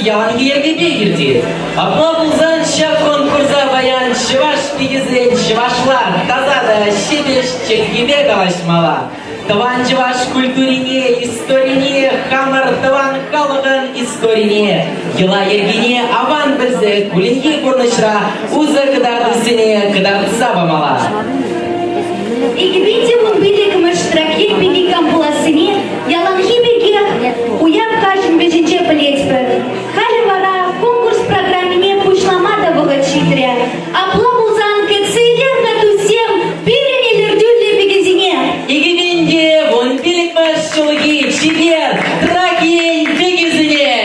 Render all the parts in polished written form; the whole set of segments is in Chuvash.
яланхи йӗркепе иртет. Апла пулсан ҫак конкурса паян чӑваш пикисен чӑвашла таса та ҫепӗҫ чӗлхепе калаҫмалла. Тӑван чӑваш культурине, историне, хамӑр тӑван халӑхӑн историне, йӑла-йӗркине аван пӗлсе кулленхи пурнӑҫра усӑ кӑтартусене кӑтартса памалла. 2015 Тракьен пики кам пулассине яланхи пекех уяв каҫӗн вӗҫӗнче пӗлетпӗр. Халӗ вара конкурс программине пуҫлама та вӑхӑт ҫитрӗ. Апла пулсан кӗтсе илер-ха, туссем, пирӗн илӗртӳллӗ пикесене. 2015 ҫулхи чипер Трак ен пикисене!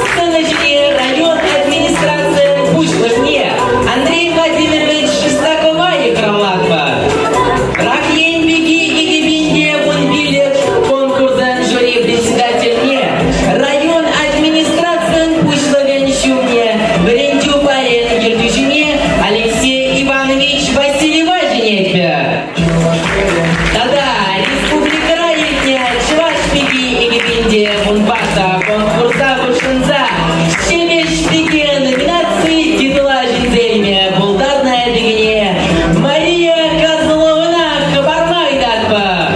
Сцена ҫине район администрацийӗн пуҫлӑхне Андрей Владимирович Шестакова йыхравлатпӑр. Трак ен пики 2015 конкурсӑн жюри председательне, район администрацийӗн пуҫлӑхӗн ҫумне, вӗрентӳ пайӗн ертӳҫине Алексей Иванович Васильева чӗнетпӗр. Тата республикӑра иртнӗ Чӑваш пики икӗпинте вунпа конкурса хутшӑнса Ҫепӗҫ пике номинаци титула ҫӗнсе илме пултарнӑ пикене Мария Козловӑна хӑпарма ыйтатпӑр.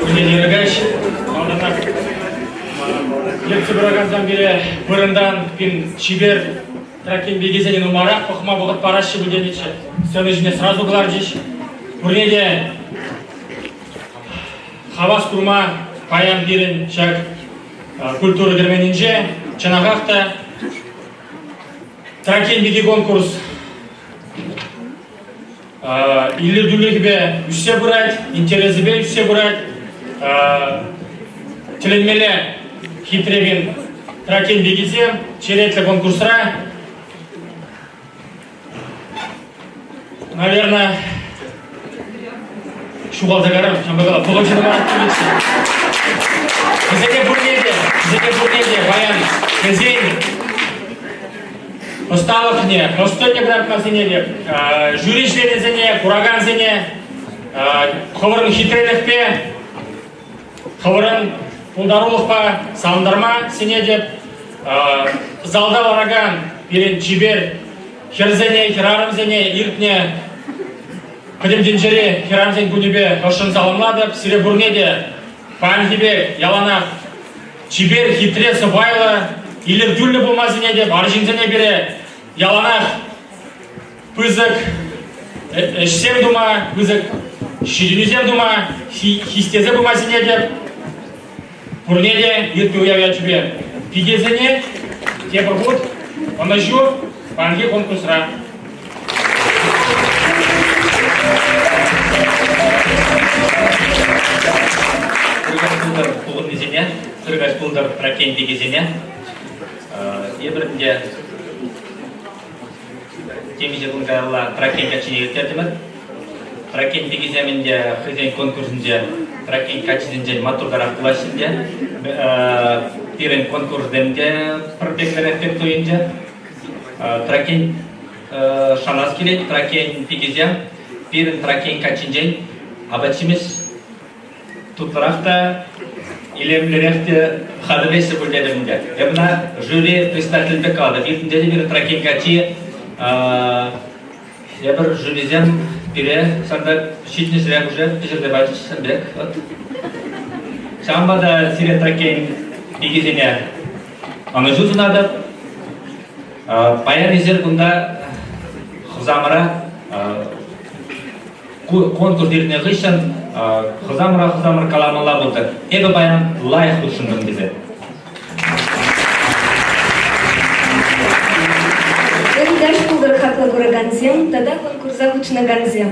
Кӗнекаҫ малтанах ертсе пыракансем пире вырӑнтан пин чипер Тракин пикисене нумайрах пӑхма вӑхӑт параҫҫӗ пуль тенӗччӗ. Сцена ҫине сразу кӑларчӗҫ. Пурне те хавас курма паян пирӗн ҫак культура керменӗнче чӑнахах та Тракин пики конкурс илӗртӳлӗхӗпе ӳссе пырать, интересӗпе ӳссе пырать. Тӗлӗнмелле хитрепин Тракин пикисем черетлӗ конкурсра наверное, ҫухалса кайрӑм, ҫавӑнпа кала, пӑхӑнчӗ мар Вӗсене пурне те, вӗсене пурне те паян вӗсен ӑсталӑхне, ӑс-тӑнне кӑтартмасене те, жюри членӗсене, куракансене хӑвӑрӑн хитрелӗхпе, хӑвӑрӑн пултарулӑхпа савӑнтарма сӗнетӗп. Залта ларакан пирӗн чипер хӗрсене, хӗрарӑмсене иртнӗ Пӗтӗм тӗнчери хӗрарӑмсен кунӗпе ӑшшӑн саламлатӑп. Сире пурне те паянхи пек яланах чипер, хитре, сӑпайлӑ, илӗртӳллӗ пулма сӗнетӗп. Арҫынсене пире яланах пысӑк ӗҫсем тума, пысӑк ҫитӗнӳсем тума хистесе пыма сӗнетӗп. Пурне те иртнӗ уяв ячӗпе пикесене тепӗр хут ӑнӑҫу паянхи конкурсра. Ыркаҫ пултӑр пухӑннисене, ыркаҫ пултӑр Тракен пикисене. Эпир ӗнтӗ темиҫе кун каялла Тракен каччине ирттертӗмӗр. Тракен пикисем ӗнтӗ хӑйсен конкурсӗнче Тракен каччисенчен маттуртарах пулаҫҫӗ ӗнтӗ. Пирӗн конкурссем те пӗр пеклӗрех пек туйӑнчӗ. Тракен шанас килет, Тракен пикисем пирӗн Тракен каччинчен апат-ҫимӗҫ тутлӑрах та, илемлӗрех те хатӗрлеҫҫӗ пуль тетӗп ӗнтӗ. Эп ӑна жюри председатель пек калатӑп. Иртнӗ те пирӗн Тракен каччи эпир жюрисем пире ҫакна ҫитнӗ ҫӗре уже пӗҫерсе пачӗҫ сан пек. Вот. Ҫавӑнпа та сире Тракен пикисене ӑнӑҫу сунатӑп. Паян эсир кунта хӑвсамӑра конкурс иртнӗ хыҫҫӑн хӑвсамӑра хӑвсамӑр каламалла пултӑр. Эпӗ паян лайӑх хутшӑнтӑм тесе. Ыркаҫ. пултӑр хаклӑ куракансем тата конкурса хутшӑнакансем.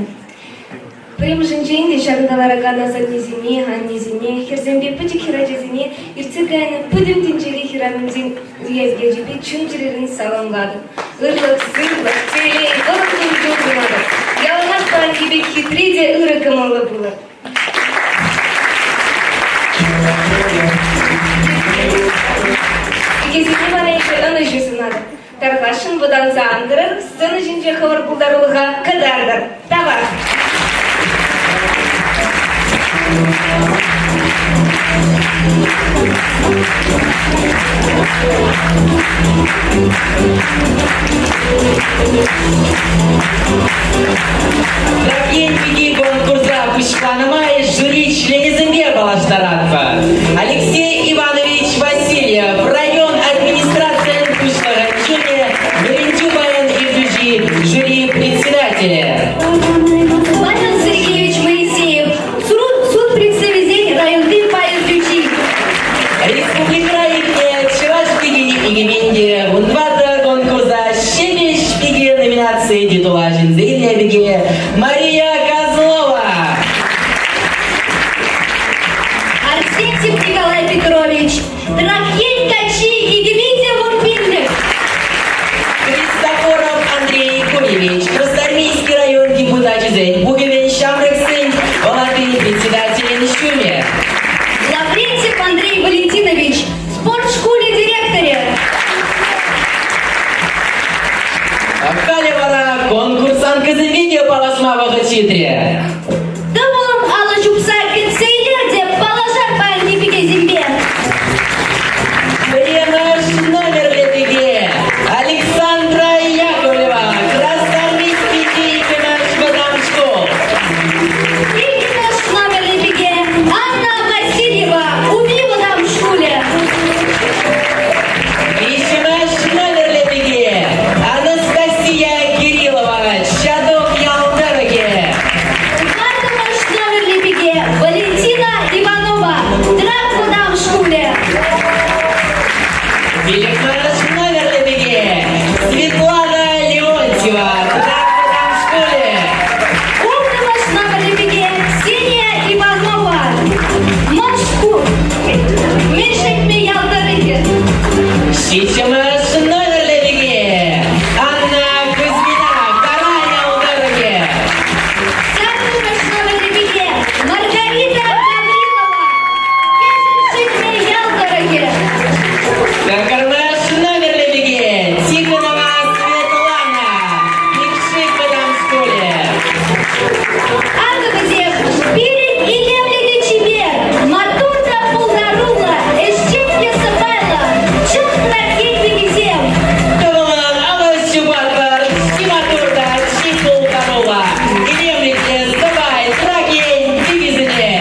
Пӗрремӗшӗнчен те ҫакӑнта ларакан асаннесене, аннесене, хӗрсемпе пӗчӗк хӗрачасене иртсе кайнӑ пӗтӗм тӗнчери хӗрарӑмсен уяв ячӗпе чун-чӗререн саламлатӑп. Ырлӑх, сывлӑх, телей, вӑрӑм кун-ҫул сунатӑп. Яланах паянхи пек хитре те ырӑ кӑмӑллӑ пулӑр. Пикесене вара эпӗ ӑнӑҫу сунатӑп. Тархасшӑн вӑтанса ан тӑрӑр, сцена ҫинче хӑвӑр пултарулӑха кӑтартӑр. Тавах! Трак пики конкурса пуҫланӑ май жюри членӗсемпе паллаштаратпӑр. Алексей Иванович Васильев, район администрацийӗн пуҫлӑхӗн ҫумӗ, вӗрентӳ пайӗн ертӳҫи, жюри председателӗ. Павел Сергеевич Моисеев, суд представитель районти пай ертӳҫи. Республикӑра иртнӗ Чӑваш пикин икӗ 14 конкурса Ҫепӗҫ пике номинаци титула ҫӗнсе илнӗ пике Мария Козлова. Арсентьев Николай Петрович, Трак Ен каччи икӗ 1015. Христофоров Андрей Юрьевич, Красноармейский район депутачӗсен пухӑвӗн ҫамрӑксен палатин председателӗн ҫумӗ. Лаврентьев Андрей Валентинович, спорт шкулӗ директорӗ. Халӗ вара конкурсанткӑсемпе те паллашма вӑхӑт ҫитрӗ. Тӑвӑлӑн алӑ ҫупса кӗтсе илер те паллашар паянхи пикесемпе. Пӗрремӗш номерлӗ пике Александра Яковлева, Красноармейски иккӗмӗш вӑтам шкул. Иккӗмӗш номерлӗ пике Анна Васильева, Упи вӑтам шкулӗ. Виҫҫӗмӗш номерлӗ пике Анастасия Кириллова, Чатук ял тӑрӑхӗ. Тӑваттӑмӗш номерлӗ пике Валентина Иванова, Трак вӑтам шкулӗ. Пиллӗкмӗш номерлӗ пике Светлана Леонтьева, Трак вӑтам шкулӗ. Улттӑмӗш номерлӗ пике Ксения Иванова, Мӑн шкул, Мешетме ял тӑрӑхӗ. Ҫиччӗмӗш номерлӗ пике Анна Кузьмина, Карай ял тӑрӑхӗ. Саккӑрмӗш номерлӗ пике Маргарита Гаврилова, Кӗҫӗн Шетмӗ ял тӑрӑхӗ. Саккӑрмӗш номерлӗ пике Тихонова Светлана, Пикшик вӑтам шкулӗ. Акӑ вӗсем пирӗн илемлӗ те чипер, маттур та пултаруллӑ, ӗҫчен те сӑпайлӑ, чӑн трак пикисем. Тӑвӑлан алӑ ҫупатпӑр, чи маттур та чи пултаруллӑ, илемлӗ те сӑпай Трак Ен пикисене.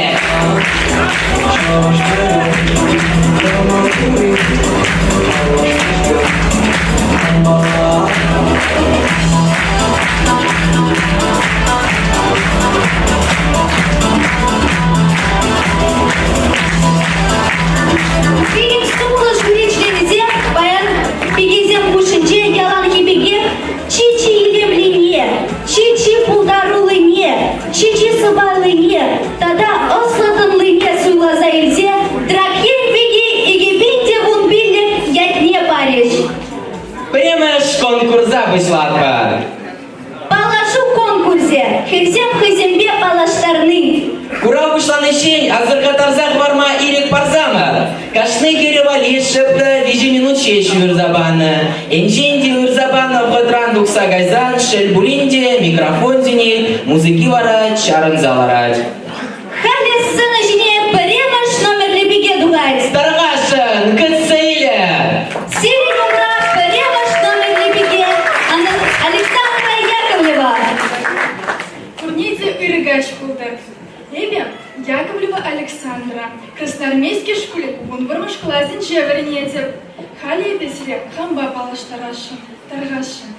Пирӗн сумлӑ жюри членӗсем паян пикесем хушшинче яланхи пекех чи-чи илемлине, чи-чи пултаруллине, чи-чи сӑпайлине тата ӑслӑ-тӑнлине суйласа илсе Трак Ен пики 2015 ятне парӗҫ. Пӗрремӗш конкурса пуҫлатпӑр. Паллашу конкурсӗ хӗрсем хӑйсемпе паллаштарни. Курав пуҫланиччен асӑрхаттарса хӑварма ирӗк парсамӑр. Кашни хӗрӗ валли шӑп та виҫӗ минут ҫеҫ уйӑрса панӑ. Енчен те уйӑрса панӑ вӑхӑтран тухса кайсан, шел пулин те, микрофон сӳнет, музыки вара чарӑнса ларать. Халӗ сцена ҫине пӗрремӗш номерлӗ пике тухать. Тархасшӑн, кӗтсе илӗр! Сирӗн умра пӗрремӗш номерлӗ пике Александра Яковлева. Пурне те ырӑ каҫ пултӑр. Эпӗ Яковлева Александра, Красноармейски шкулӗн 11-мӗш класӗнче вӗренетӗп. Халӗ эпӗ сире хампа паллаштарасшӑн, тархасшӑн.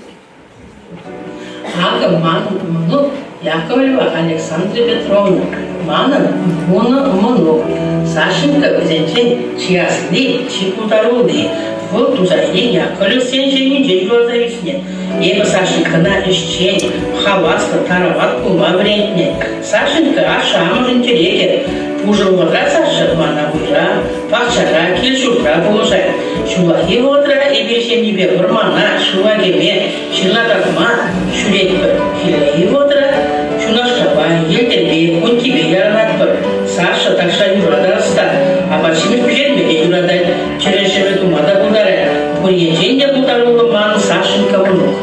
Акӑ манӑн мӑнук Яковлева Александра Петровна, манӑн вунӑ мӑнук. Сашенька вӗсенчен чи асли, чи пултарулли. Вӑл Тусайри Яковлевсен ҫемйинче ҫуралса ӳснӗ. Эпӗ Сашенькӑна ӗҫчен, хаваслӑ, тарават пулма вӗрентнӗ. Сашенька ашшӗ-амӑшӗн тӗрекӗ. Пушӑ вӑхӑтра Саша мана уйра, пахчара, кил-ҫуртра пулӑшать. Ҫуллахи вӑхӑтра эпир ҫемйипе вӑрмана, шыва кӗме, ҫырла татма ҫӳретпӗр. Хӗллехи вӑхӑтра ҫунашкапа, йӗлтӗрпе, конькипе ярӑнатпӑр. Саша ташша юрра та ӑста, апат-ҫимӗҫ пӗҫерме те юратать, чӗрӗ ҫӗвӗ тума та пултарать. Пур енчен те пултаруллӑ ман Сашенька мӑнук.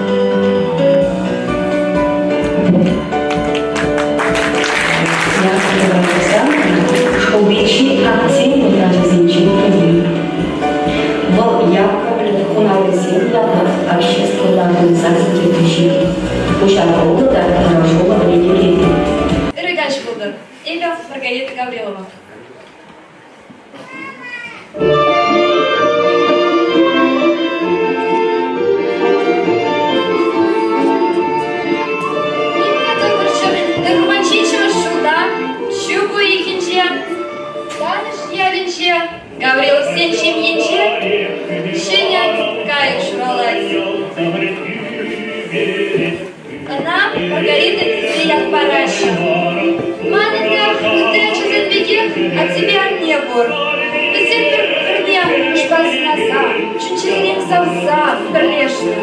Яковлева Александра шкулти чи активлӑ ачасенчен пӗри. Вӑл Яковлев хунавӗсем ятлӑ обществӑлла организаци ертӳҫи, пуҫаруллӑ та тӑрӑшуллӑ вӗрентекен. Ырӑ каҫ пултӑр. Эпӗ Маргарита Гаврилова. Тӑхӑрман ҫулта чӳк уйӑхӗнче Танӑш ялӗнче Гавриловсен ҫемйинче ҫӗнӗ кайӑк ҫуралать. Ӑна Маргарита тесе ят параҫҫӗ. Манӑн та ытти ачасен пекех аттепе анне пур. Вӗсем пӗр-пӗрне куҫпа сӑнаса, чун-чӗререн савса пӗрлешнӗ.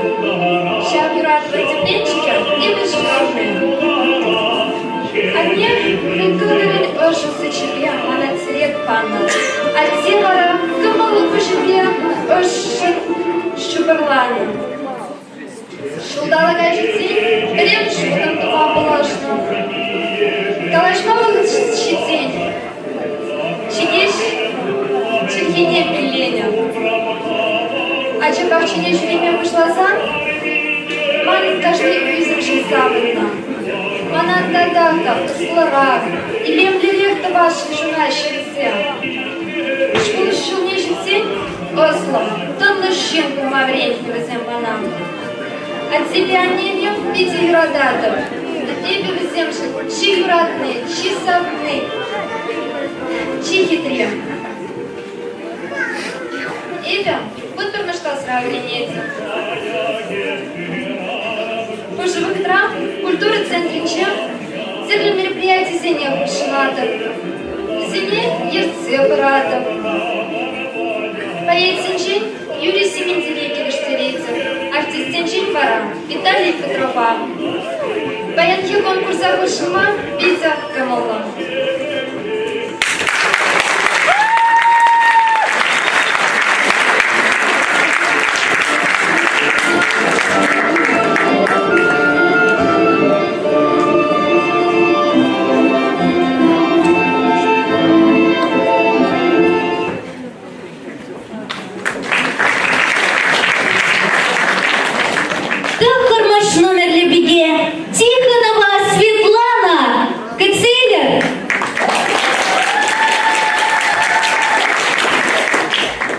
Ҫав юратӑвӑн тӗпренчӗкӗ эпӗ ҫуралнӑ. Анне хӑй кӑкӑрӗн ӑшӑ сӗчӗпе мана тӗрек панӑ. Атте вара кӑмӑллӑ куҫӗпе ӑшшӑн ҫупӑрланӑ. Ҫулталӑка ҫитсен пӗрремӗш утӑм тума пулӑшнӑ. Калаҫма вӑхӑт ҫитсен чӗкеҫ чӗлхине пилленӗ. Ача пахчине ҫӳреме пуҫласан манӑн кашни ӳсӗмшӗн савӑннӑ. Мана татах та ӑслӑрах, илемлӗрех тӑвасшӑн ҫунаҫҫӗ вӗсем. Шкул ҫулне ҫитсен ӑслӑ, тӑнлӑ ҫын пулма вӗрентнӗ вӗсем мана. Аттепе аннене питӗ юрататӑп. Эпӗ вӗсемшӗн чи юратни, чи савни, чи хитри. Эпӗ вунпӗрмӗш класра вӗренетӗп. Пушӑ вӑхӑтра культура центрӗнче тӗрлӗ мероприятисене хутшӑнатӑп, вӗсене ертсе пыратӑп. Поэтсенчен Юрий Сементере килӗштеретӗп, артистсенчен вара Виталий Петрова. Паянхи конкурса хутшӑнма питӗ кӑмӑллӑ. Тӑххӑрмӗш номерлӗ пике Тихонова Светлана кӗтсе илӗр.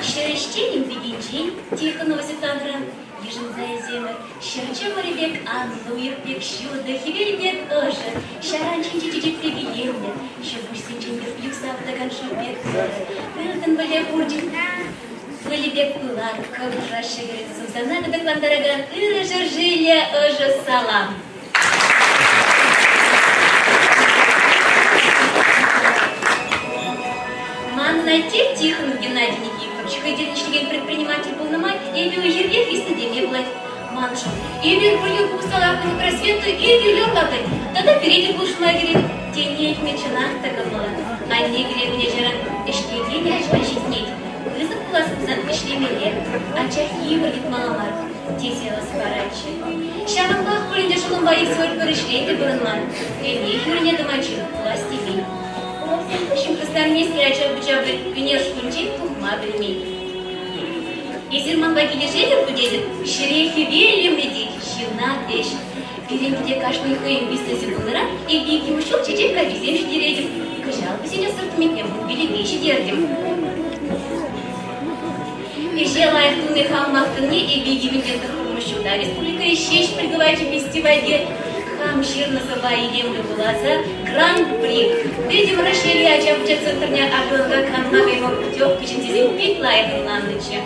Ҫӗр ӗҫченӗн пикинчен Тихонова Светланӑран йышӑнса илсемӗр ҫӗр чӑмӑрӗ пек анлӑ, уйӑх пек ҫутӑ, хӗвел пек ӑшӑ, ҫаран ҫинчи чечек пек илемлӗ, ҫӑлкуҫсенчен юхса выртакан шыв пек тӑрӑ, ылтӑн вӗлле хурчӗн пылӗ пек пылак, кӑкӑра шӗкӗрӗн сӑмсана кӑтӑклантаракан ырӑ шӑршиллӗ ӑшӑ салам. Манӑн атте Тихонов Геннадий Никифорович хӑй тӗллӗн ӗҫлекен предприниматель пулнӑ май эпӗ уй-хиртех ӳснӗ теме пулать. Маншӑн эпир пӗрле купӑста лартнӑ Просвета икӗ юр лартать тата пире те пулӑшма кӗрет. Тени илтме чӑнах та кӑмӑллӑ. Анне пире кунӗ-ҫӗрӗн ӗҫлекен ача ҫитӗнет. Пысӑк пулас пулсан ӗҫлемелле, анчах йывӑр йӑтмалла мар, тесе ӑс паратчӗ. Ҫавӑнпах пуль ӗнтӗ шӑллӑмпа иксӗмӗр пӗр ӗҫрен те пурӑнман. Ӗне хӳрине тӑма чун пулас темен. Уроксем хыҫҫӑн Красноармейски ача-пӑча ӳнер шкулӗнчен тухма пӗлмен. Эсир манпа килӗшетӗр пуль тетӗп, ҫӗре хӗвел илемлетет, ҫынна ӗҫ. Пирӗн килте кашни хӑйӗн бизнесӗ пулнӑран эпӗ иккӗмӗш ҫул чечек калчисем ҫитеретӗп. Кӑҫал вӗсен ассортиментне вунпилӗке ҫитертӗм. Ӗҫе лайӑх туни хамах тӑни эпӗ 2009 ҫулта республикӑри Ҫеҫпӗл кӑвайчӗ фестивальте хам ҫырнӑ сӑвва илемлӗ вуласа Гран-при Пӗтӗм Раҫҫейри ача-пӑча центрне Акӑлка канма кайма путевка ҫӗнтерсен пит лайӑх ӑнланнӑччӗ.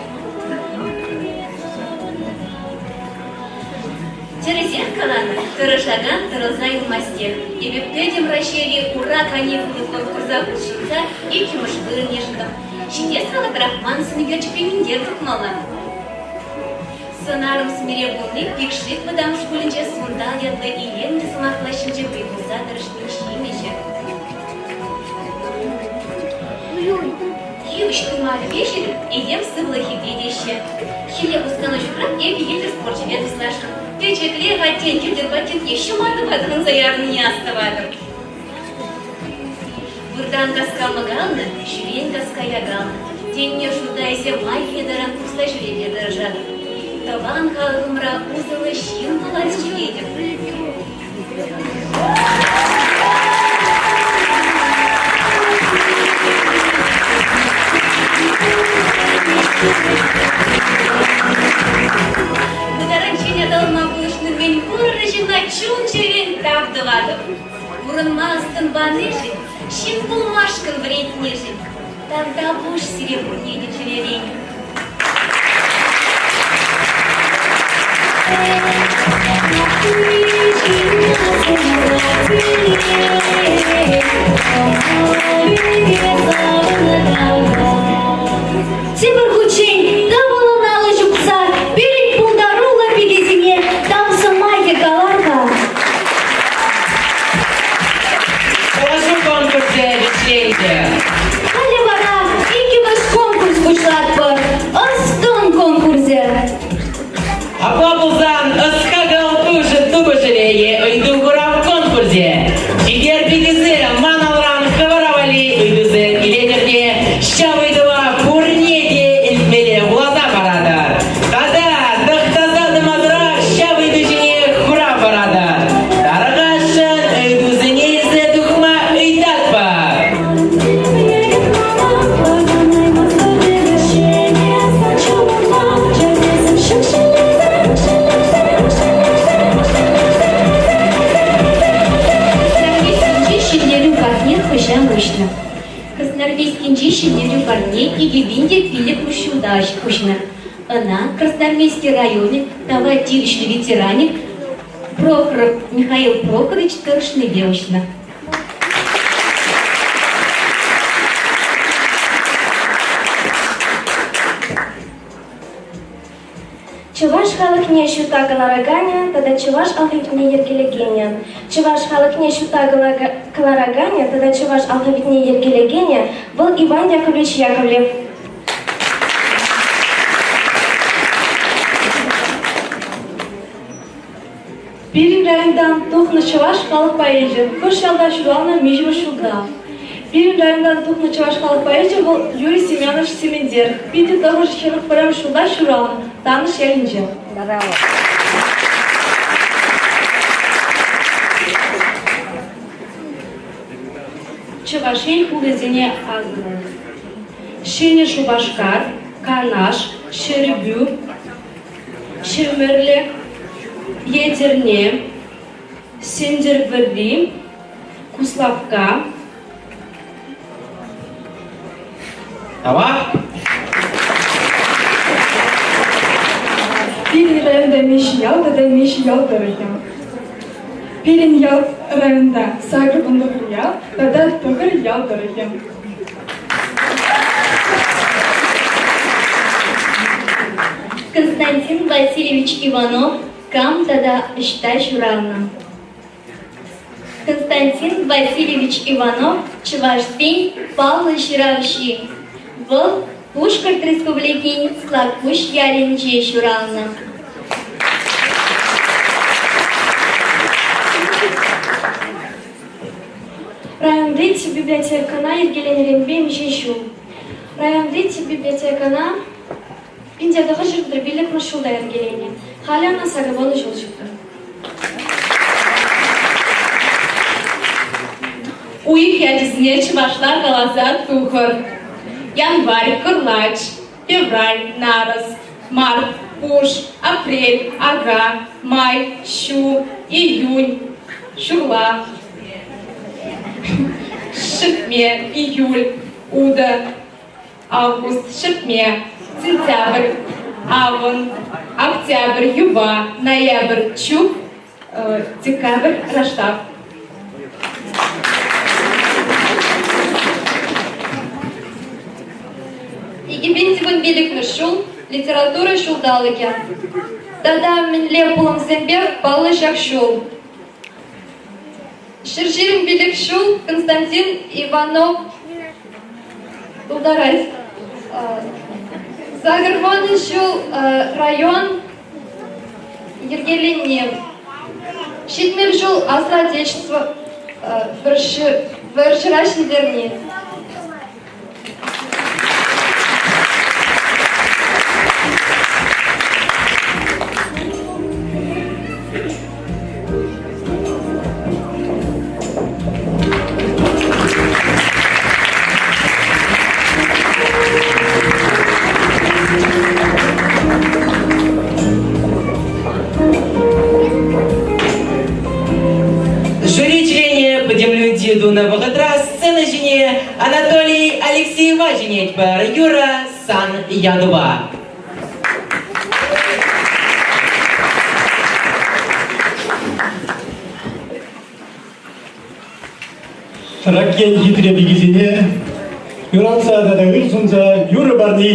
Тӗрӗсех каланӑ, тӑрӑшакан тӑрӑлса юлмастех. Эпӗ Пӗтӗм Раҫҫейри Ура каникулы конкурса хутшӑнса иккӗмӗш вырӑн йышӑнтӑм. Ҫитес вӑхӑтрах ман сӑнӳкерчӗкпе минтер тухмалла. Сӑнарӑм СМИре пулни Пикшик вӑтам шкулӗнче Сунтал ятлӑ илемлӗ сӑмахлӑ ҫинче вӑй хурса тӑрӑшнин ҫимӗҫӗ. Йывӑҫ тымарӗпе ҫирӗп, этем сывлӑхӗпе теҫҫӗ. Хӗлле хускану ҫукран эпӗ йӗлтӗр спорчӗпе туслашрӑм. Пӗчӗклех аттен йӗлтӗр патьютне ҫӑматӑпа тӑхӑнса ярӑннине астӑватӑп. Выртан каска мӑкалнӑ, ҫӳрен каска якалнӑ. Тенне шута илсе май килнӗ курса ҫӳреме тӑрӑшатӑп. Тӑван халӑхӑмра усӑллӑ ҫын пуласчӗ тетӗп. Ку таранччен аталанма пулӑшнӑ мӗнпур ырӑ ҫынна чун-чӗререн тав тӑватӑп. Пурӑнма ӑс-тӑн панишӗн, ҫын пулмашкӑн вӗрентнишӗн тавтапуҫ сире пурне те чӗререн. Тепӗр хутчен тӑвӑллӑн алӑ ҫупса пирӗн пултаруллӑ пикесене тав сӑмахӗ калар-ха. Пулӑшу конкурсӗ вӗҫленчӗ. Халӗ вара иккӗмӗш конкурс пуҫлатпӑр. Ӑс-тӑн конкурсӗ. Апла пулсан ӑс-хакӑл пушӑ тупӑшӑвӗ е ыйту-хурав конкурсӗ. Чипер пикесем ман алран хӑвӑра валли ыйтусем илетӗр те ҫав ыйтӑва пурне те илтмелле вуласа паратӑр. Тата тӑхтаса тӑмасӑрах ҫав ыйту ҫине хурав паратӑр. Тархасшӑн ыйтусене илсе тухма ыйтатпӑр. Красноармейскинчи Ҫӗнтерӳ паркне хӑҫан уҫнӑ? Красноармейскинчи Ҫӗнтерӳ паркне 2005 ҫулта уҫнӑ. Ӑна Красноармейски районӗн тава тивӗҫлӗ ветеранӗ Прохоров Михаил Прохорович тӑрӑшнипе уҫнӑ. Чӑваш халӑхне ҫутта кӑлараканӗ тата чӑваш алфавитне йӗркелекенӗ. Чӑваш халӑхне ҫутта кӑлараканӗ тата чӑваш алфавитне йӗркелекенӗ вӑл Иван Яковлевич Яковлев. Пирӗн районтан тухнӑ чӑваш халӑх поэчӗ хӑш ялта ҫуралнӑ миҫемӗш ҫулта? Пирӗн районтан тухнӑ чӑваш халӑх поэчӗ вӑл Юрий Семенович Сементер. Питӗ тӑхӑр 41 ҫулта ҫуралнӑ Танӑш ялӗнче. Чӑваш Ен хулисене асӑннӑ. Ҫӗнӗ Шупашкар, Канаш, Ҫӗрпӳ, Ҫӗмӗрле, Етӗрне, Сӗнтӗрвӑрри, Куславкка. Тавах. Пирӗн районта миҫе ял тата миҫе ял тӑрӑхӗ. Пирӗн ял районта 89 ял тата тӑхӑр ял тӑрӑхӗ. Константин Васильевич Иванов кам тата ӑҫта ҫуралнӑ? Константин Васильевич Иванов чӑвашсен паллӑ ҫыравҫи. Вӑл Пушкӑрт Республикин Слакпуҫ ялӗнче ҫуралнӑ. Районти тӗп библиотекӑна йӗркеленӗренпе миҫе ҫул? Районти тӗп библиотекӑна 1945 ҫулта йӗркеленӗ. Халӗ ӑна 80 ҫул ҫитрӗ. Уйӑх ячӗсене чӑвашла каласа тухӑр. Январь, кӑрлач, февраль, нарӑс, март, пуш, апрель, ака, май, ҫу, июнь, ҫурла, ҫӗртме, июль, утӑ, август, ҫӗртме, сентябрь, авӑн, октябрь, юпа, ноябрь, чӳк. Декабрь, раштав. 2015 ҫул литература ҫулталӑкӗ. Тата мӗнле пулӑмсемпе паллӑ ҫак ҫул? 125 ҫул Константин Иванов тултарать. 80 ҫул район йӗркеленни. 70 ҫул Аслӑ Отечество вӑрҫӑра ҫӗнтерни. Жюри членӗ пӗтӗмлетӳ тунӑ вӑхӑтра сцена ҫине Анатолий Алексеева чӗнетпӗр. Юра, сан ятупа. Трак ен хитре пикисене юратса тата ыр сунса юрӑ парни.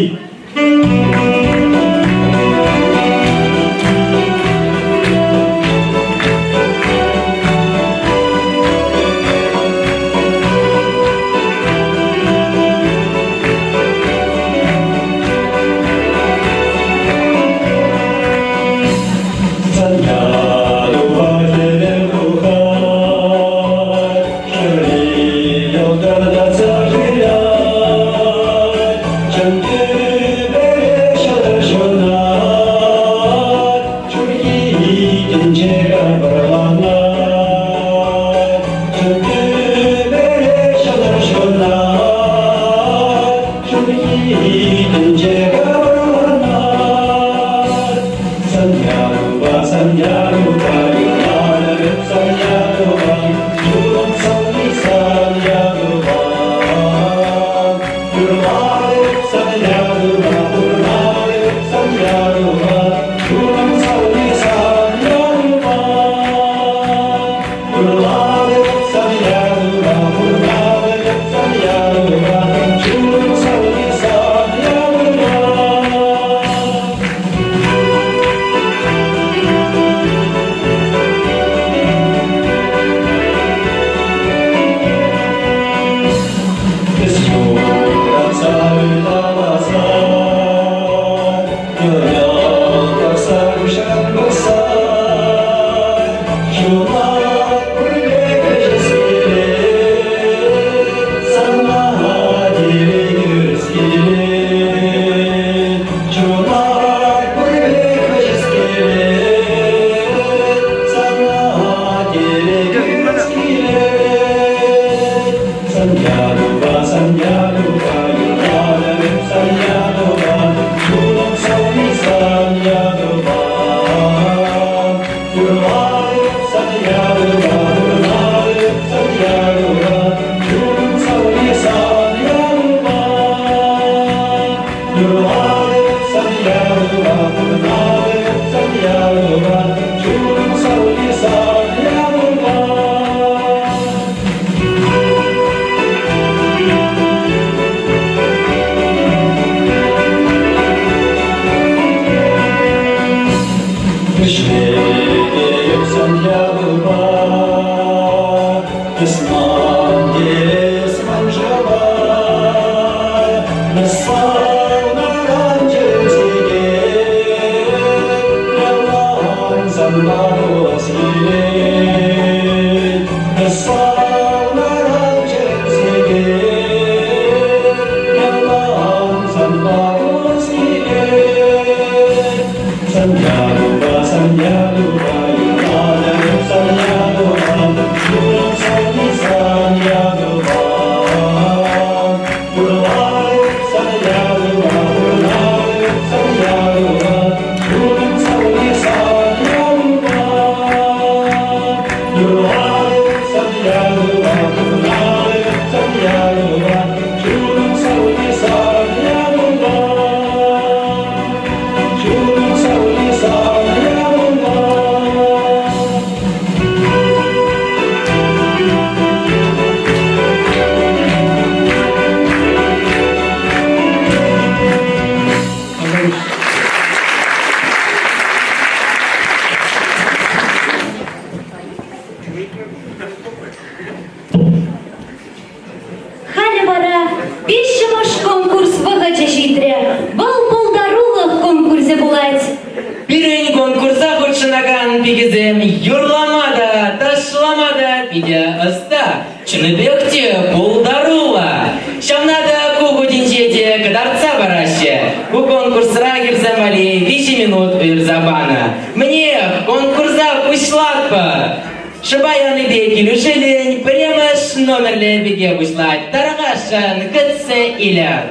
юрлама та, ташлама та питӗ ӑста, чӑннипех те пултаруллӑ. Ҫавна та ку хутӗнче те кӑтартса параҫҫӗ. Ку конкурсра хӗрсем валли 3 минут уйӑрса панӑ. Мӗнех, конкурса пуҫлатпӑр. Шӑпа янипе килӗшӳллӗн пӗрремӗш номерлӗ пике пуҫлать. Тархасшӑн кӗтсе илӗр.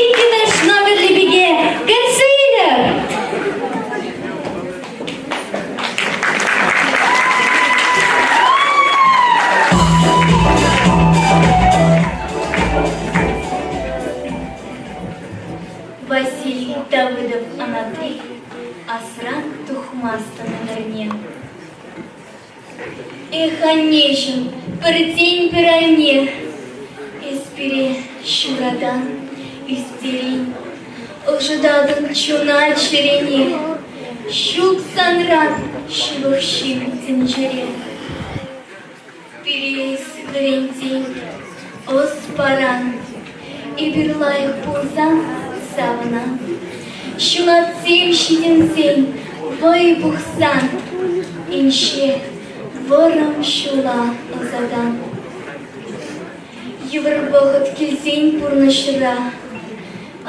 Иккӗмӗш номерлӗ пике кӗтсе илӗр! Василий Давыдов Анатри асран тухмастӑн ӗмӗрне. Эх, аннеҫӗм, пӗртен-пӗр анне, эс пире ҫуратан, ӳстерен, ӑшӑтатӑн чуна-чӗрене. Ҫук санран ҫывӑх ҫын тӗнчере. Пире эс вӗрентен, ӑс паран, эпир лайӑх пулсан савӑнан. Ҫунатсем ҫитӗнсен, вӑй пухсан, инҫе, вӑрӑм ҫула ӑсатан. Йывӑр вӑхӑт килсен пурнӑҫра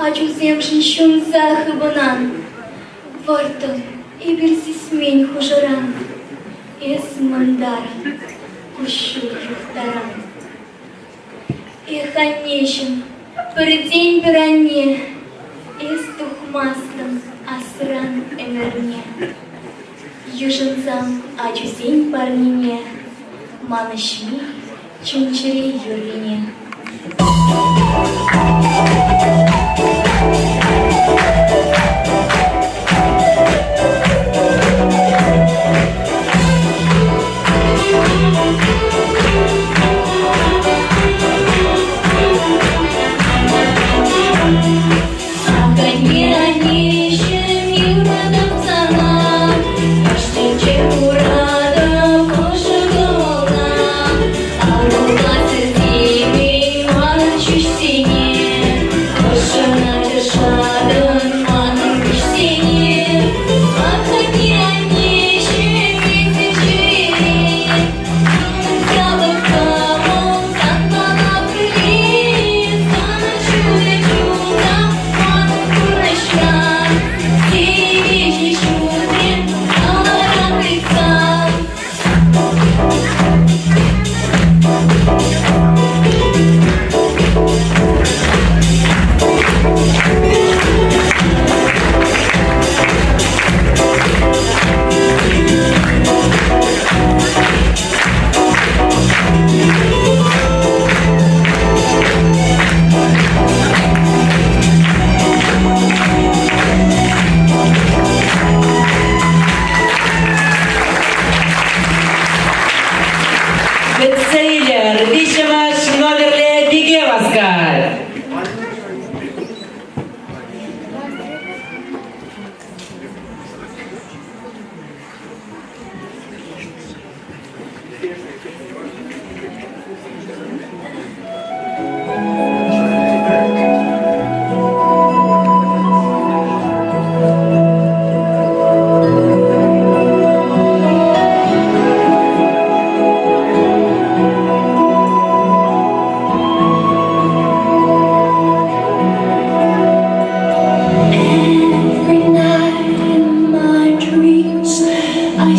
ачусемшӗн ҫунса хыпӑнан. Вӑрттӑн, эпир сисмен хушӑран, эс мӑнтарӑн, куҫҫуль юхтаран. Эх, аннеҫӗм, пӗртен-пӗр анне, эс тухмастӑн асран ӗмӗрне. Йышӑнсан ачусен парнине, манӑҫми чун-чӗре юррине. Анне-аннеҫӗм, юратап сана, Кашнинче куратӑп ӑшӑ кӑмӑлна. Арӑмла сӗтемен манӑн ҫӳҫсене, ӑшӑна.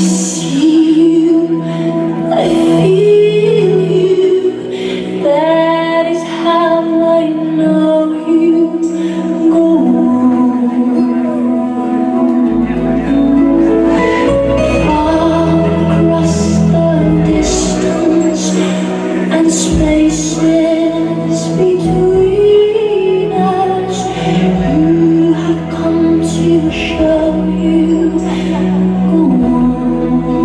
see you, I feel you. That is how I know you. Go on. Far across the distance and spaces between us, you have come to show you. Go on.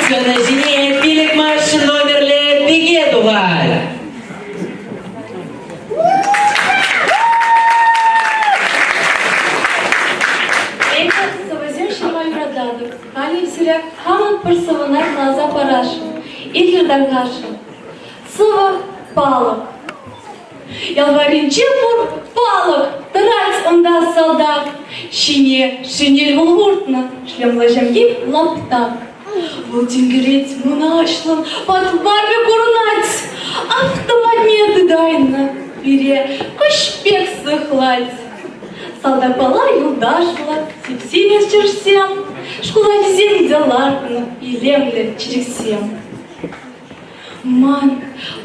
Сцена ҫине пилӗкмӗш номерлӗ пике тухать. Эпӗ сӑвӑсем ҫырма юрататӑп. Халӗ сире хамӑн пӗр сӑвӑна каласа парасшӑн. Итлӗр тархасшӑн. Сӑвӑ палӑк. Ял варринче пур палӑк, тӑрать унта салтак. Ҫине шинель вӑл выртнӑ, шлемлӑ ҫемйи лаптак. Вӑл тинкерет мӑнаҫлӑн, патвар пек курӑнать. Автоматне тытайнӑ, пире куҫ пек сыхлать. Салтакпала юлташлӑ сип-симӗс чӑршсем, шкул ачисем те лартнӑ илемлӗ чечексем. Ман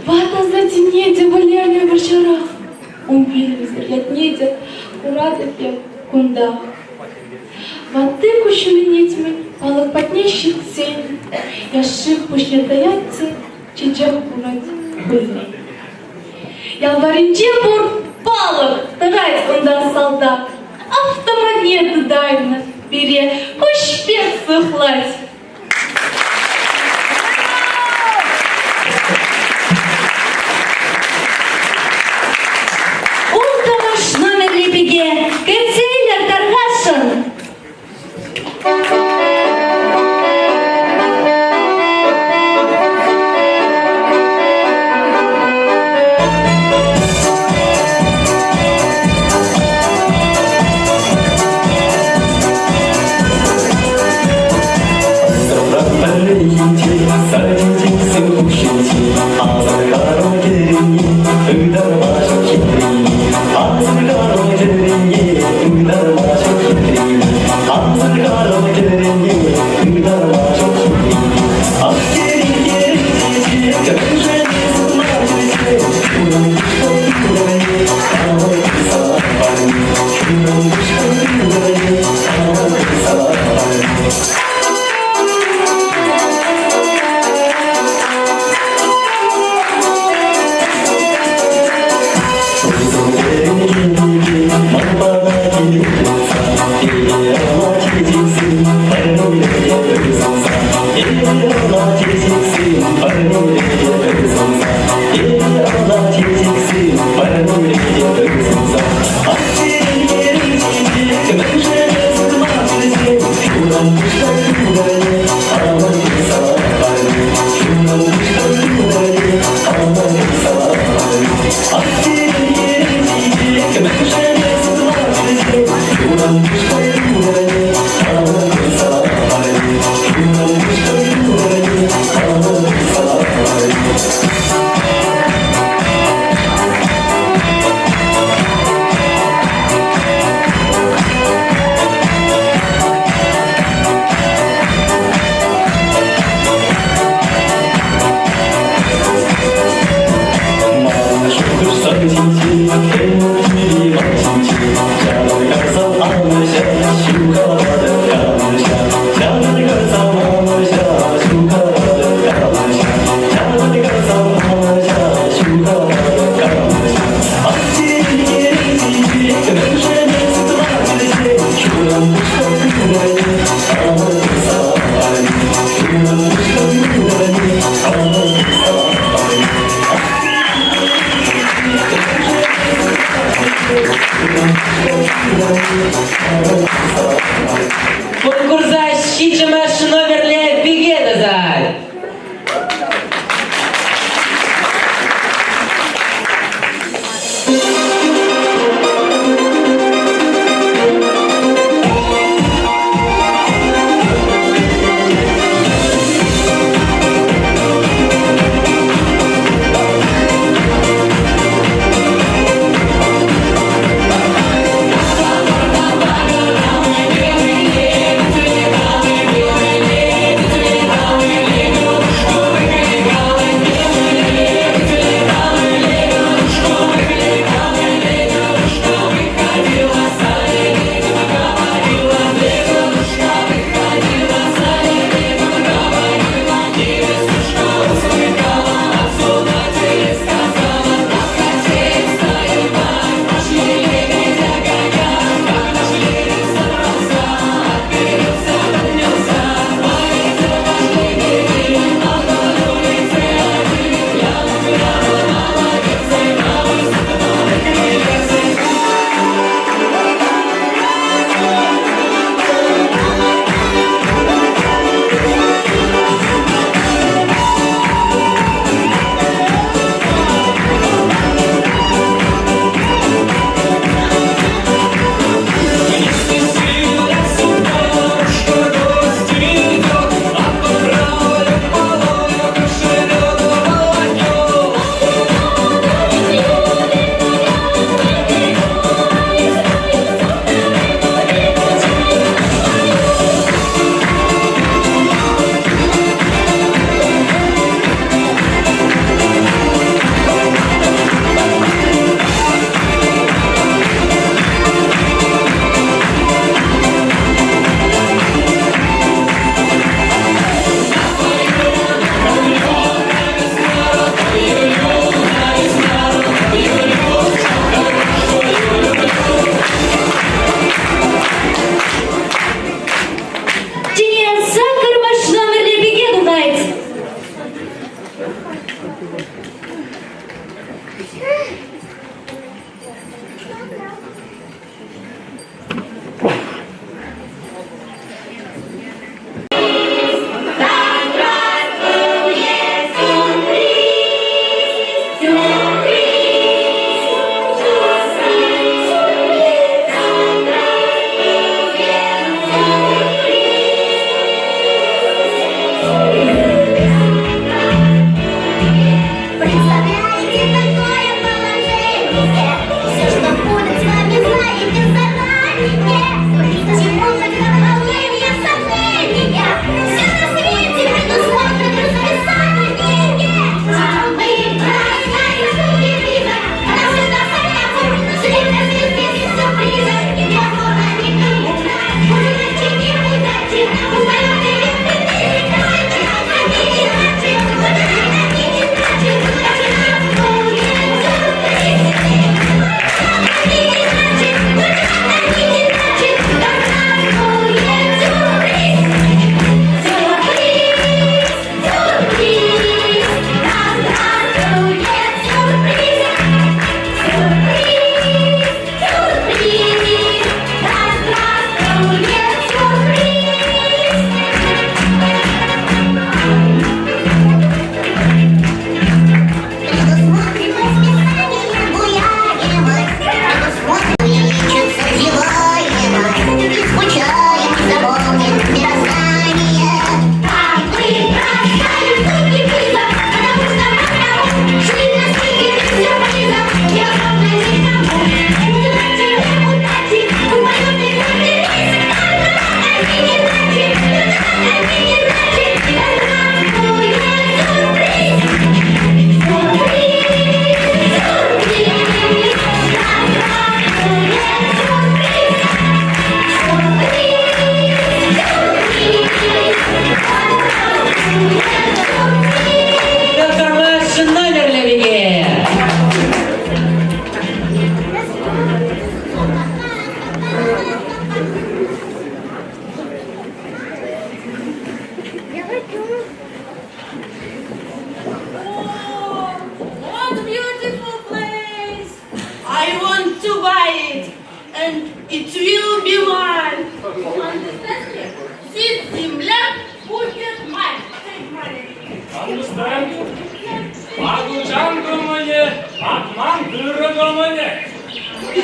ват асаттене те вӗлернӗ вӑрҫӑрах. Ун вилӗмсӗр ятне те куратӑп эп кунтах. Ватти куҫҫульленет-мӗн палӑк патне ҫитсен, яшши пуҫне таять те чечек хурать хуллен. Ял варринче пур палӑк, тӑрать унта салтак. Автоматне тытайнӑ, пире куҫ пек сыхлать. Улттӑмӗш номерлӗ пике кӗтсе илӗр тархасшӑн.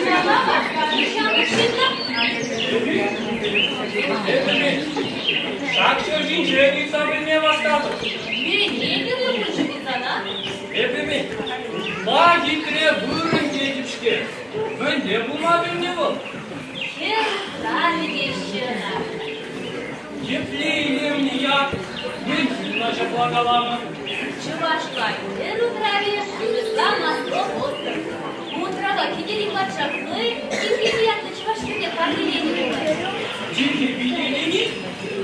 Мана васкавлӑ ҫамрӑк ҫынна. Эпӗ ҫак ҫӗр ҫинче ыйтса пӗлме васкатӑп. Мӗне кирлӗ пулчӗ ку сана? Эпӗ ма хитре вырӑн тетӗп-ҫке. Мӗнле пулма пӗлнӗ вӑл? Хӗр утравӗ теҫҫӗ ӑна. Епле илемлӗ ят, мӗн ӑна ҫапла каланӑ? Чӑвашла хӗр утравӗ, вырӑсла Маслов остров. Ку утрава Кӗтери патша хӑй Тилхепи ятлӑ чӑваш хӗрне парнеленӗ пулать. Тилхепи тени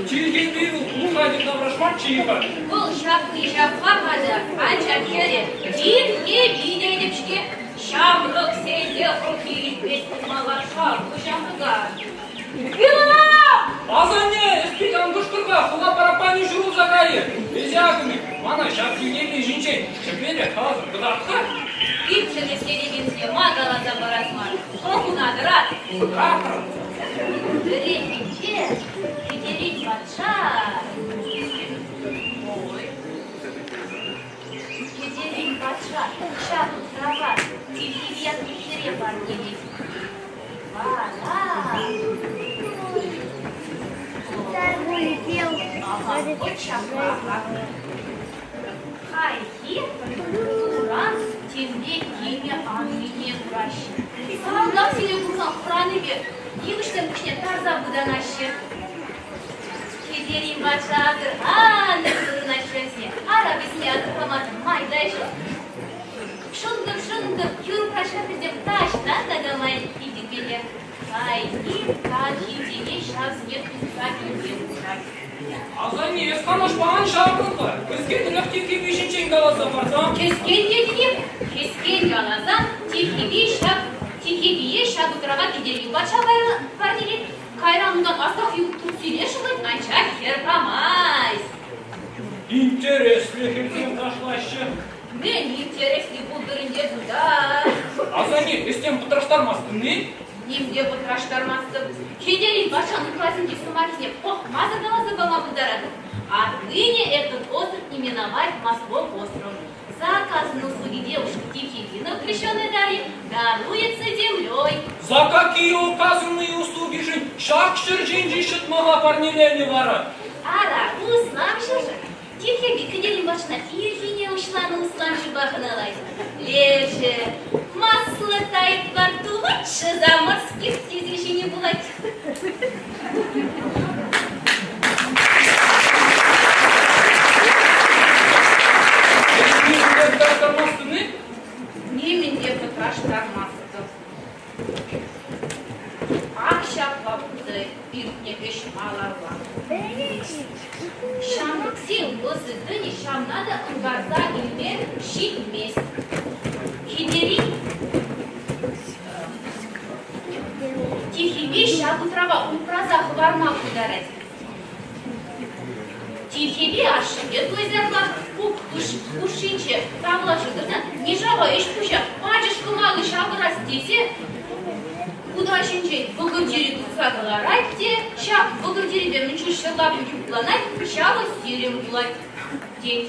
Тилхепи ухатӗ таврашмаччӗ-и-ха? Вӑл ҫапни ҫапла-ха та, анчах хӗрӗ Тилхепи тетӗп-ҫке. Ҫамрӑксен те хӑлхи илтмест пулмалла шавлӑ ҫамрӑка. Иванов! Асанне, эс пит ан кӑшкӑр-ха, хула параппанӗ ҫурӑлса кайӗ. Эсӗ акӑ мана ҫав тилхепе ҫинчен тӗплӗнрех каласа кӑтарт-ха. Иксӗмӗр телекенсене ма каласа парас мар, хӑлхуна тӑрат. Тӑратрӑм. Пӗррехинче Кӗтерин патша... Ой, Кӗтерин патша ҫак утрава тилхепе ятне хӗре парнелет. Вара... Ага, вот ҫапла. Хайхи туран темле кимӗ аннине кураҫҫӗ. Салтаксене курсан хӑранипе йывӑҫсем пуҫне тарса пытанаҫҫӗ. Кӗтерин патша асӑрханнӑ вырнаҫрӗ. Ара, вӗсене асӑрхама май та ҫук. Шӑнкӑр-шӑнкӑр юр каҫа-вӗсем таҫтан та кама илтӗнмелле. Хайхи каҫхисене ҫавсене тупса килме хушать. Асанне, эс канашпа ан ҫаврӑн-ха. Кӗскен тилхепи ҫинчен каласа парсан. Кӗскен тетӗн-и? Кӗскен каласан, тилхепи ҫак тилхепие ҫак утрава Кӗтерин патша парнелет. Кайран унтан Астахью туртсине шӑлать, анчах хӗр памасть. Интереслӗ хӗрсем ташлаҫҫӗ. Мӗн интересли пултӑр ӗнтӗ кунта? Асанне, эс тем пӑтраштармастӑн-и? Ним те пӑтраштармастӑп. Кӗтерин патшан класӗнчи сӑмахне пӑхмасӑр каласа пама пултаратӑп. Отныне этот остров именовать Маслов островом. За оказанные услуги девушки Тихий крещеной Дарьи даруется землей. За какие указанные услуги же ҫак ҫӗр ҫинчи ҫӑтмаха парнеленӗ вара? Ара, усламҫӑ-ши? Тилхепи кӗтерин патшана ирхине уҫланӑ усламҫӑпа хӑналать. Лешӗ масло тает во рту лучше заморских тесе ҫини пулать. Нимӗн те пӑтраштармастӑп. Ак ҫапла пултӑр иртнӗ ӗҫ малалла. Ҫамрӑксен ӑсӗ-тӑнӗ ҫавна та ӑнкарса илме ҫитмест. Кӗтерин Тилхепе ҫак утрава упраса хӑварма пултарать. Тилхепе ашшӗпе туйсарла пуп хушшинче тавлашу тӑрсан Нишапа ӗҫ-пуҫа пачӑшкӑ майлӑ ҫавӑрас тесе хутаҫӗнчен вӑкӑр тирӗ туртса кӑларать те ҫак вӑкӑр тирӗпе мӗн чуль ҫӑрлапӑн юпланать, ҫавӑ сирӗн пулать, тет.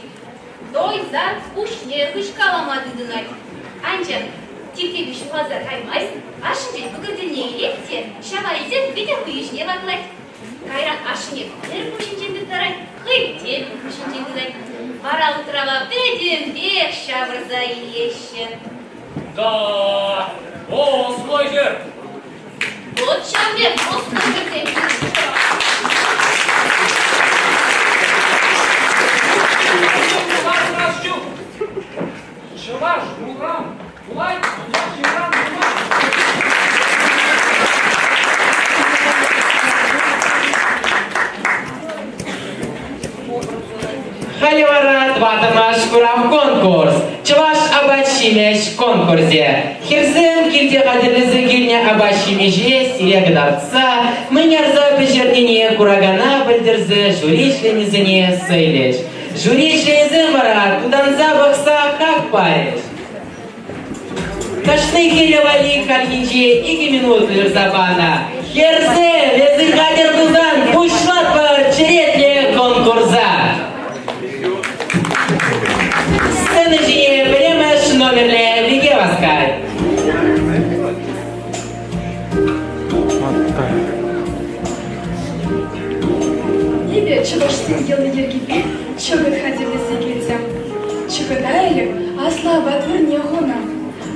Тойса пуҫне хыҫкалама тытӑнать. Анчах тилхепи ҫухалса каймасть, ашшӗнчен вӑкӑр тӗлне илет те ҫава илсе витӗр хӑй ҫине ваклать. Кайран ашшӗне пӗр пуҫӗнчен тыттарать, хӑй тепӗр пуҫӗнчен тытать. Вара утрава пӗтӗмпех ҫавӑрса илеҫҫӗ. Да, ӑслӑ хӗр! Вот ҫав пек ӑслӑ хӗрсем. Чӑваш мулран пулать, анчах ҫынран пулмасть. Халӗ вара тӑваттӑмӗш курав конкурс. Чӑваш апат-ҫимӗҫ конкурсӗ. Хӗрсем килте хатӗрлесе килнӗ апат-ҫимӗҫе сире кӑтартса, мӗн ярса пӗҫернине куракана пӗлтерсе жюри членӗсене сӑйлӗҫ. Жюри членӗсем вара тутанса пӑхса хак парӗҫ. Кашни хӗле валли хальхинче 2 минут уйӑрса панӑ. Хӗрсем, эсир хатӗр пулсан пуҫлатпӑр черетлӗ конкурса. Сцена ҫине пӗрремӗш номерлӗ пике васкать. чӑвашсен йӑли-йӗркипе чӑкӑт хатӗрлесе килтӗм. Чӑкӑта ӗлӗк аслӑ апат вырӑнне хунӑ.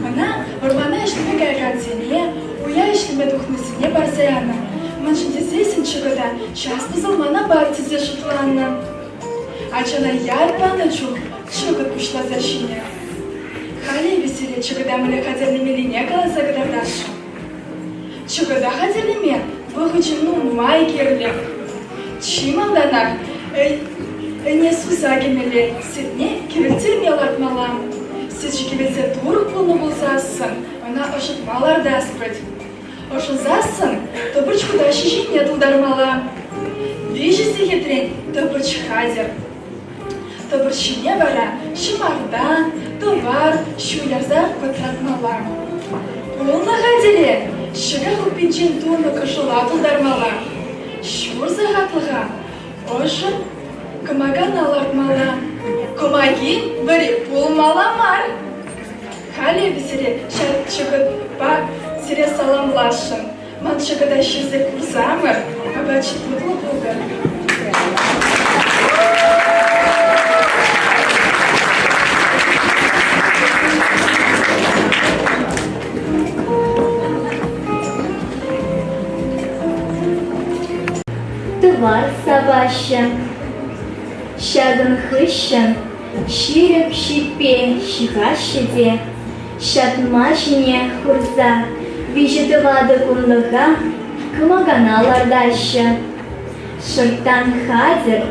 Ӑна вӑрмана ӗҫлеме каякансене, уя ӗҫлеме тухнисене парса янӑ. Мӗншӗн тесессӗн чӑкӑта час пӑсӑлман апат тесе шутланӑ. Ачана ят панӑ чух чӑкӑт пуҫласа ҫинӗ. Халӗ эпӗ сире чӑкӑта мӗнле хатӗрлемеллине каласа кӑтартасшӑн. Чӑкӑта хатӗрлеме вӑхӑчӗ нумай кирлӗ. Чи малтанах ӗне суса кӗмелле, сӗтне кӗвӗлттерме лартмалла. Сӗчӗ кӗвӗлсе турӑх пулнӑ пулсассӑн ӑна ӑшӑтма лартас пулать. Ӑшӑнсассӑн тӑпӑрч хутаҫҫи ҫине тултармалла. Виҫӗ сехетрен тӑпӑрч хатӗр. Тӑпӑрч ҫине вара ҫӑмарта, тӑвар, ҫу ярса пӑтратмалла. Пулнӑ хатӗре ҫӑкӑр хуппинчен тунӑ кӑшӑла тултармалла. Ҫур сахатлӑха ӑшӑ кӑмакана лартмалла. Кӑмаки вӗри пулмалла мар. Халӗ эпӗ сире ҫак чӑкӑтпа сире саламласшӑн. Ман чӑкӑта ҫисе курсамӑр, апачӗ тутлӑ пултӑр. Тӑвар сапаҫҫӗ. Ҫакӑн хыҫҫӑн ҫирӗп ҫиппе ҫыхаҫҫӗ те ҫатма ҫине хурса виҫӗ-тӑватӑ кунлӑха кӑмакана лартаҫҫӗ. Шӑрттан хатӗр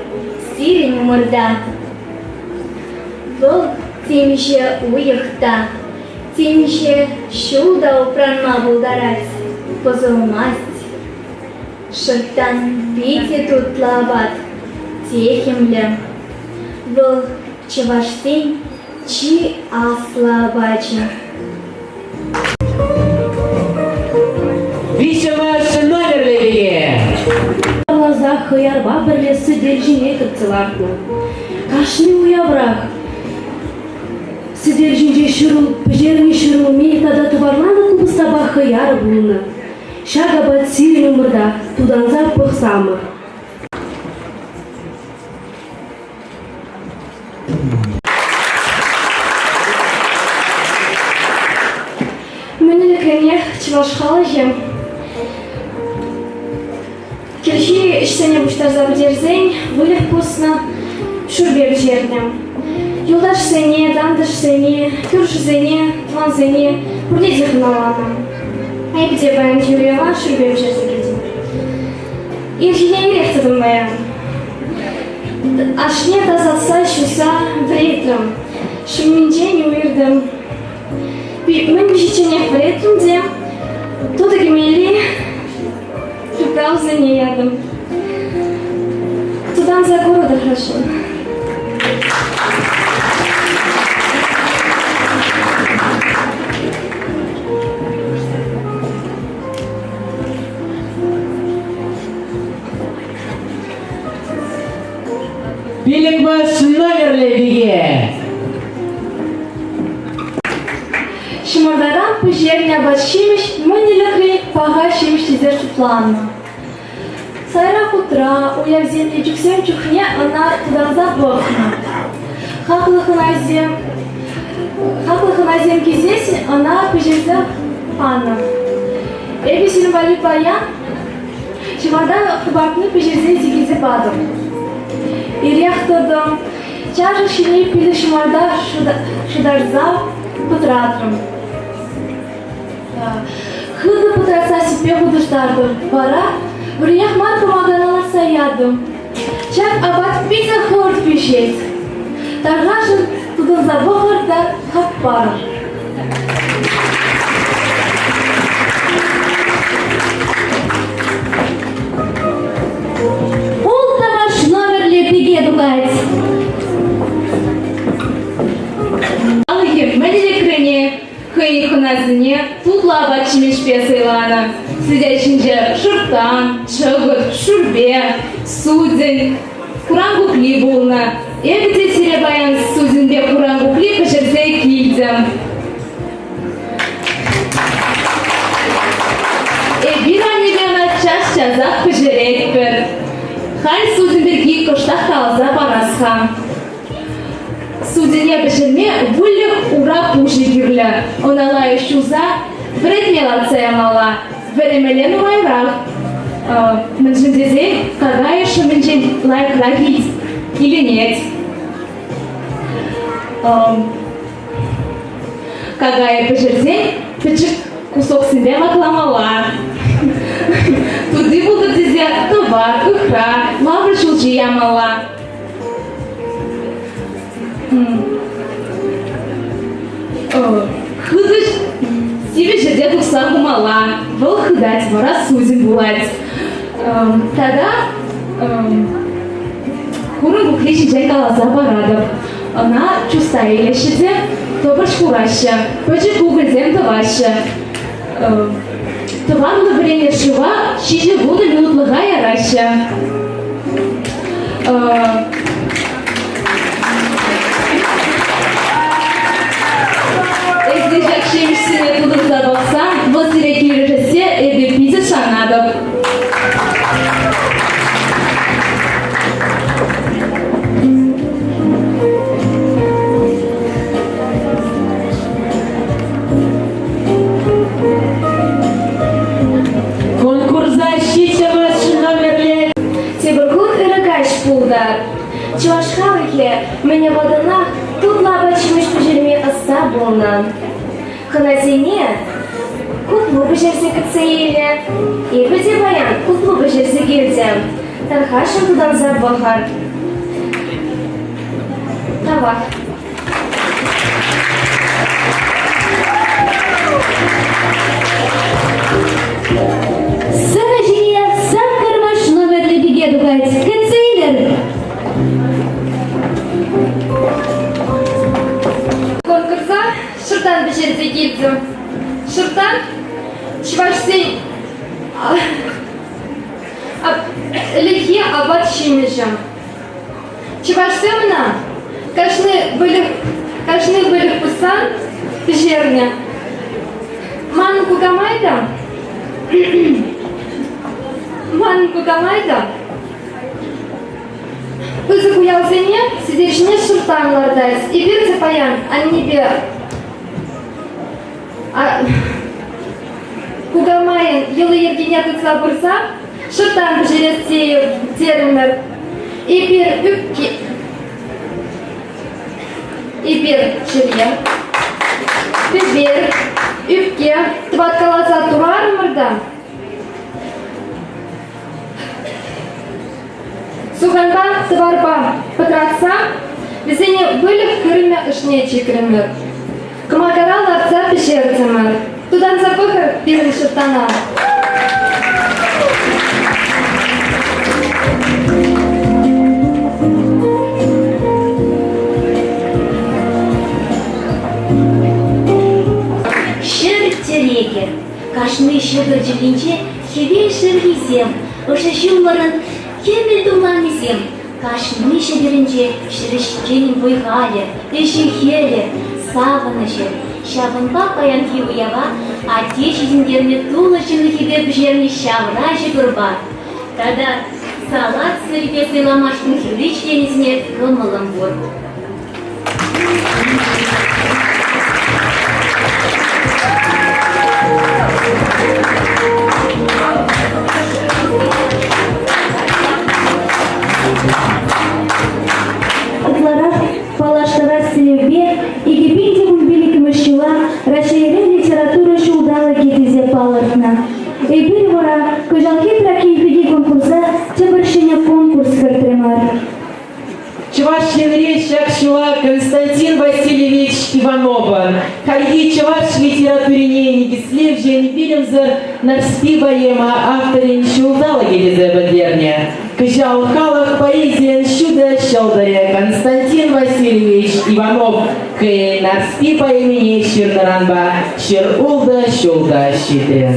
сирӗн умӑрта. Вӑл темиҫе уйӑх та, темиҫе ҫул та упранма пултарать, пӑсӑлмасть. Шӑрттан питӗ тутлӑ апат, техӗмлӗ. Вӑл чӑвашсен чи аслӑ апачӗ. Виҫҫӗмӗш номерлӗ пике. Палласа хӑярпа пӗрле сӗтел ҫине кӗртсе лартнӑ. Кашни уяврах сӗтел ҫинче пӗҫернӗ ҫӗрулми тата тӑварланӑ купӑстапа хӑяр пулнӑ. Ҫак апат сирӗн умӑрта тутанса пӑхсамӑр. Мӗн ӗлӗкренех чӑваш халӑхӗ кӗрхи ӗҫсене пуҫтарса пӗтерсен выльӑх пуснӑ, шӳрпе пӗҫернӗ. Юлташсене, тантӑшсене, кӳршӗсене, тӑвансене пурне те хӑналанӑ. Эпӗ те паянхи уява шӳрпе пӗҫерсе килтӗм. Ирхине ирех тӑтӑм паян. Ашне тасатса ҫуса вӗретрӗм. Шӑмминчен уйӑртӑм. Мӗн пиҫичченех вӗретрӗм те тутӑ кӗмелли приправсене ятӑм. Тутанса курӑтӑр хорошо. Пилӗкмӗш номерлӗ пике. Ҫӑмартаран пӗҫернӗ апат-ҫимӗҫ мӗн ӗлӗкрен паха ҫимӗҫ тесе шутланӑ. Сайра хутра уявсемпе чӳксем чухне ӑна тутанса пӑхнӑ. Хаклӑ хӑнасем хаклӑ хӑнасем килсессӗн ӑна пӗҫерсе панӑ. Эпӗ сирӗн валли паян Ҫӑмарта хӑпартни пӗҫерсе тикӗсе патӑм. Ирех тӑтӑм, чашӑк ҫине пилӗк ҫӑмарта шӑтарса пӑтратрӑм. Хытӑ пӑтратса сӗтпе хутӑштартӑм. Вара вӗриех мар кӑмакана лартса ятӑм. Ҫак апат питӗ хӑвӑрт пиҫет. Тархасшӑн тутанса пӑхӑр та хак парӑр. Улттӑмӗш номерлӗ пике тухать. Халӑхӗ мӗн ӗлӗкренех хӑйӗн хӑнасене тутлӑ апат-ҫимӗҫпе сӑйланӑ. Сӗтел ҫинче шӑрттан, чӑкӑт, шӳрпе, сутӗн, хуран кукли пулнӑ. Эпӗ те сире паян сутӗнпе хуран кукли пӗҫерсе килтӗм. Эпир аннепе ӑна час-часах пӗҫеретпӗр. Халь сутӑн пирки кӑштах каласа парас-ха. Сутӗне пӗҫерме выльӑх ура пуҫӗ кирлӗ. Ӑна лайӑх ҫуса вӗретме лартса ямалла. Вӗремелле нумайрах. Мӗншӗн тесен какай шӑмӗнчен лайӑхрах илӗнет. Какая пӗҫерсен пӗчӗк кусоксемпе вакламалла. Тути пултӑр тесе тӑвар, ыхра, лавр ҫулҫи ямалла. Хытӑ сивӗ ҫӗрте тухса хумалла. Вӑл хытать, вара сусӗм пулать. Тата хурӑн кукли ҫинчен каласа паратӑп. Ӑна чуста илеҫҫӗ те тӑпӑрч хураҫҫӗ, пӗчӗк кукӑльсем тӑваҫҫӗ. Тӑванлӑ вӗреннӗ шыва 70 минутлӑха яраҫҫӗ. Эсир ҫак ҫимӗҫсене тутӑнса пӑхсан, вӑл сире килӗшессе эпӗ питӗ шанатӑп. Конкурса ҫиччӗмӗш номерле Тепӗр кун ырӑ каҫ пултӑр. Чӑваш халӑхӗ мӗн авалтанах тутлӑ апат-ҫимӗҫ пӗҫерме ӑста пулнӑ. Хӑнасене хуплу пӗҫерсе кӗтсе илнӗ. Эпӗ те паян хуплу пӗҫерсе килтӗм. Тархасшӑн тутанса пӑхӑр. Тавах. Сцена ҫине саккӑрмӗш номерлӗ пике тухать. Кӗтсе илӗр! Конкурса шӑртан пӗҫерсе килтӗм. Шӑртан чӑвашсен ӗлӗкхи апат-ҫимӗҫӗ. Чӑвашсем ӑна кашни выльӑх кашни выльӑх пуссан пӗҫернӗ. Ман кукамай та ман кукамай та пысӑк уявсене сӗтел ҫине шӑрттан лартать. Эпир те паян аннепе кукамайӑн йӑли-йӗркине тытса пырса шӑрттан пӗҫерес терӗмӗр. Эпир ӳпке эпир чӗре, пӗвер, ӳпке тӑваткаласа турарӑмӑр та Суханпа, тӑварпа пӑтратса вӗсене выльӑх хырӑмӗ ӑшне чикрӗмӗр. Кӑмакара лартса пӗҫертӗмӗр. Тутанса пӑхӑр пирӗн шӑрттана. Ҫӗр тӗрекӗ. Кашни ҫӑкӑр чӗлхинче хӗвел шевлисем, ӑшӑ ҫумӑрӑн кӗмӗл тумламӗсем, кашни ҫӑкӑрӗнче ҫӗрӗҫченӗн вӑй-халӗ, ӗҫӗ-хӗлӗ, савӑнӑҫӗ. Ҫавӑнпа паянхи уява атте ҫитӗнтернӗ тулӑ ҫӑнӑхӗпе пӗҫернӗ ҫавра ҫӑкӑрпа тата салат сырӗпе сӑйламашкӑн жюри членӗсене кӑмӑлӑм пур. Ытларах паллаштарас тӗллевпе 2015 ҫула Раҫҫейре литература ҫулталӑкӗ тесе палӑртнӑ. Эпир вара кӑҫалхи Тракин пики конкурса тепӗр ҫӗнӗ конкурс кӗртрӗмӗр. Чӑваш Енре ҫак ҫула Константин Васильевич Ивановӑн хальхи чӑваш литературине никӗслевҫӗн вилӗмсӗр Нарспи поэма авторӗн ҫулталӑкӗ тесе пӗлтернӗ. Кӑҫал халӑх поэзийӗн ҫутӑ ҫӑлтӑрӗ Константин Васильевич Иванов хӑйӗн Нарспи поэмине ҫырнӑранпа 106 ҫул та ҫитрӗ.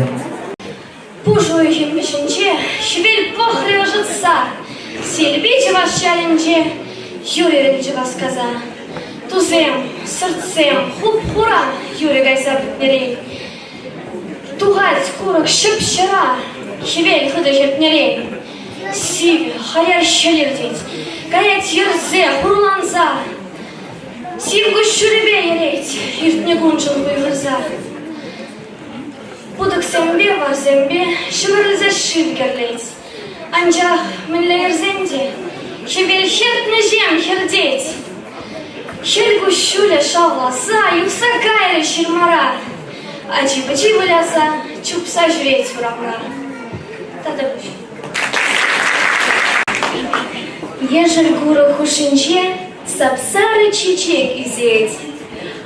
Пуш уйӑхӗн вӗҫӗнче хӗвел пӑхрӗ ӑшӑтса, Силпи чӑваш ялӗнче юр ирӗлчӗ васкаса. Тусем, сӑртсем хуп-хура юрӗ кайса пӗтнӗрен. Тухать курӑк ҫӑп-ҫӑра, хӗвел хытӑ хӗртнӗрен. Сивӗ, хаяр хӗл иртет, каять йӗрсе, хурланса. Сив куҫҫулӗпе йӗрет, иртнӗ куншӑн хуйхӑрса. Путӑксемпе, варсемпе ҫӗмӗрӗлсе шыв кӗрлет. Анчах мӗнле йӗрсен те хӗвел хӗртнӗҫем хӗртет. Хӗл куҫҫулӗ шавласа юхса кайрӗ ҫырмара. Ачи-пӑчи выляса чупса ҫӳрет урамра. Тата пуҫ. Ешӗл курӑк хушшинче сап-сарӑ чечек ӳсет.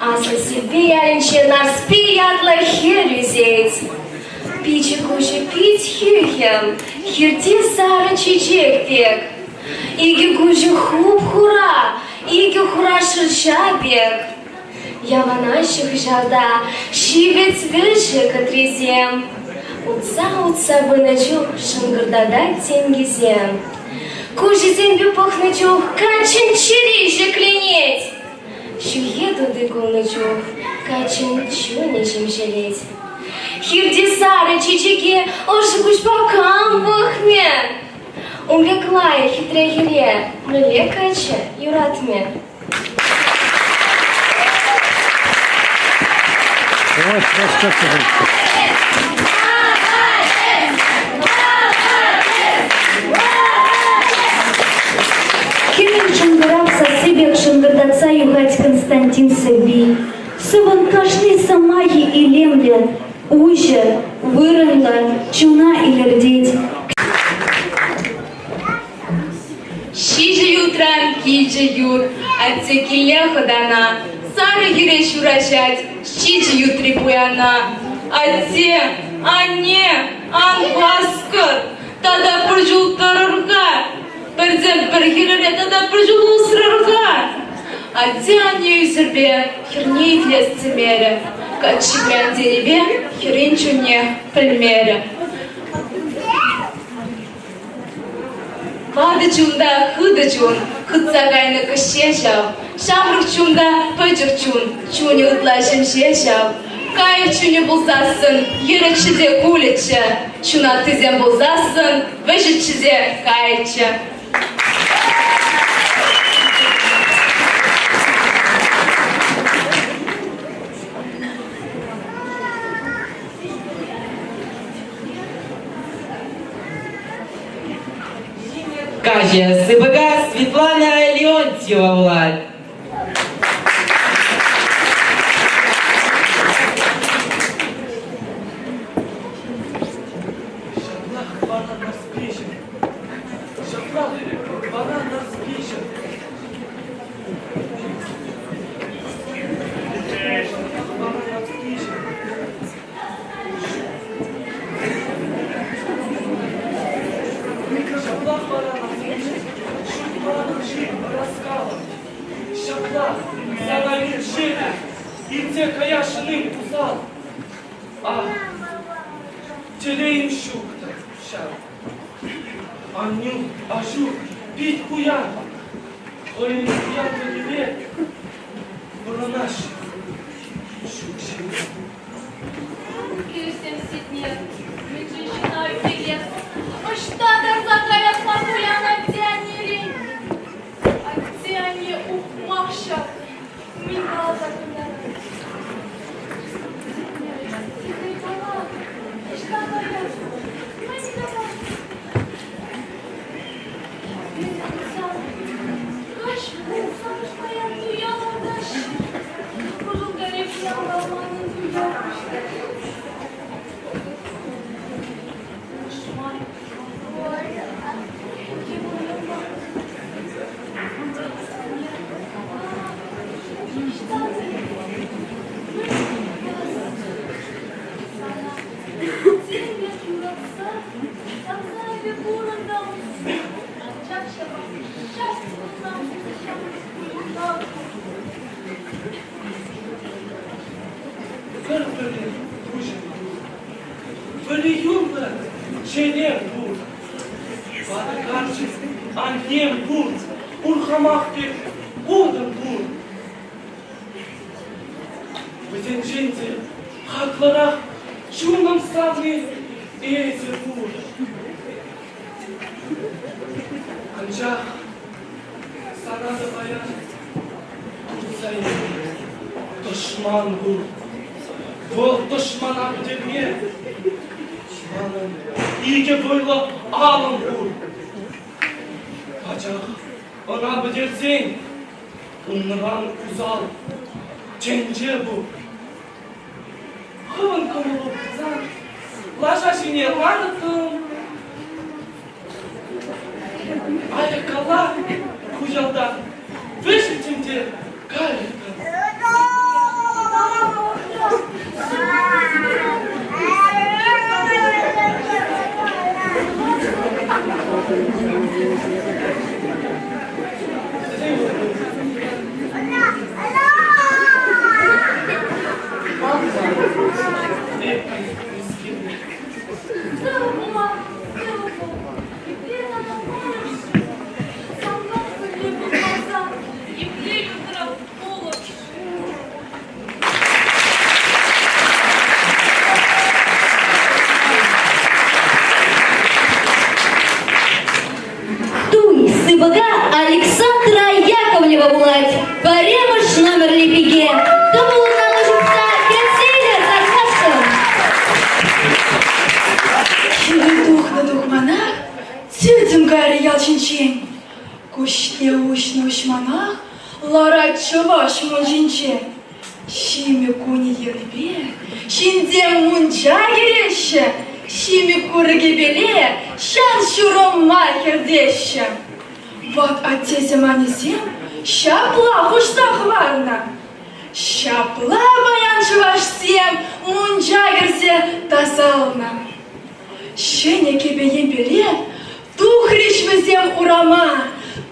Аслӑ Силпи ялӗнче Нарспи ятлӑ хӗр ӳсет. Пичӗ-куҫӗ пит хӳхӗм, хирти сарӑ чечек пек. Икӗ куҫӗ хуп-хура, икӗ хура шӑрҫа пек. Явӑнаҫҫӗ хыҫалта ҫивӗч вӗҫӗ кӑтрисем. Утса-утса пынӑ чух шӑнкӑртатать тенкисем. Куҫӗсемпе пӑхнӑ чух каччӑн чӗри ҫӗкленет. Ҫӳхе тути кулнӑ чух каччӑн чунӗ ҫемҫелет. Хирти сарӑ чечеке ӑшӑ куҫпа кам пӑхмӗ? Ун пек лайӑх хитре хӗре мӗнле каччӑ юратмӗ? Кӗмӗл шӑнкӑрав сасси пек шӑнкӑртатса юхать Константин сӑвви. Сӑвӑн кашни сӑмахӗ илемлӗ, уҫӑ, вырӑнлӑ, чуна илӗртет. Ҫичӗ ютран килчӗ юр, атте киле хӑтана, сарӑ хӗре ҫураҫать ҫичӗ ютри пуяна. Атте, анне, ан васкӑр, тата пӗр ҫул тӑрӑр-ха, пӗртен-пӗр хӗрӗре тата пӗр ҫул усрӑр-ха. Атте-анне ӳсӗрпе хӗрне итлес темерӗ, каччи пуян тенипе хӗрен чунне пӗлмерӗ. Ватӑ чун та хытӑ чун, хытса кайнӑ кӗҫҫе ҫав. Ҫамрӑк чун та пӗчӗк чун, чунӗ ытла ҫемҫе ҫав. Кайӑк чунӗ пулсассӑн йӗрӗччӗ те кулӗччӗ, ҫунаттисем пулсассӑн вӗҫӗччӗ те кайӗччӗ. Каҫӑ сыпӑка Светлана Леонтьева вулать. Ҫаплах мана Нарспиҫӗм, ҫаплах мана Нарспиҫӗм. Ҫаплах мана Нарспиҫӗм. Ҫаплах вара шутланӑ-ши ӑраскалӑм? Ҫаплах сана ирҫелӗ илсе каясшӑн-им усал? Ах, телейӗм ҫук та ҫав. Аннӳ, аҫу пит пуян, хӑйӗн пуянлӑхӗпе пурӑнаҫҫӗ. Ҫук ҫын. Килсем ситне, мӗншӗн ҫына ӳкерес? Ӑҫта тарса каясла пуян атте-аннерен? Атте-анне ухмах ҫав, мӗн каласа кӑтартать? Ситне, кала, ӑҫта каяс? Мӗн тӑвас? Каҫ пулсан паян туя лартаҫҫӗ. Пӑшӑлтарик ялта манӑн туя пуҫлать. Тӑшман Тем пек юратса, савса эпӗ пурӑнтӑм. Анчах ҫапах ҫак пулсан ҫамрӑк пулсан. Пӗр-пӗрне пуҫӑм пур, вӗри юнлӑ чӗрем пур. Ватӑ карчӑк аннем пур, урхамах пек утӑм пур. Вӗсенчен те хаклӑрах чунӑм савни эсӗ пур. Анчах сана та паян туртса илнӗ тӑшман пур. Вӑл тӑшмана пӗтерме манӑн икӗ вӑйлӑ алӑм пур. Пачах ӑна пӗтерсен унран усал тӗнче пур. Хӑвӑн кӑмӑлу пулсан лаша ҫине ларӑттӑм. Аяккалла ку ялтан вӗҫӗттӗм те кайӑттӑм. Туй сыпӑка Александра Яковлева вулать. Пӗрремӗш номерлӗ пике. Тӑвӑллӑн алӑ ҫупса кӗтсе илӗр тархасшӑн. Хӗвел тухнӑ тухманах тӗтӗм кайрӗ ял ҫинчен. Куҫне уҫнӑ-уҫманах ларать чӑваш мунчинче. Ҫимӗк кунӗ ерипе ҫынсем мунча кӗреҫҫӗ, ҫимӗк курӑкӗпеле ҫан-ҫурӑма хӗртеҫҫӗ. Ват аттесем-аннесем ҫапла хушса хӑварнӑ. Ҫапла паян чӑвашсем мунча кӗрсе тасалнӑ. Ҫӗнӗ кӗпе-йӗмпеле тухрӗҫ вӗсем урама,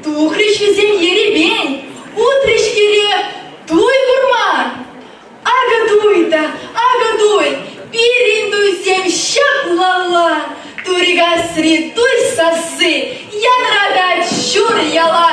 тухрӗҫ вӗсем ерипен, утрӗҫ хире туй курма. Акӑ туй та, акӑ туй, пирӗн туйсем ҫаплалла, Турикасри туй сасси янратать ҫур яла.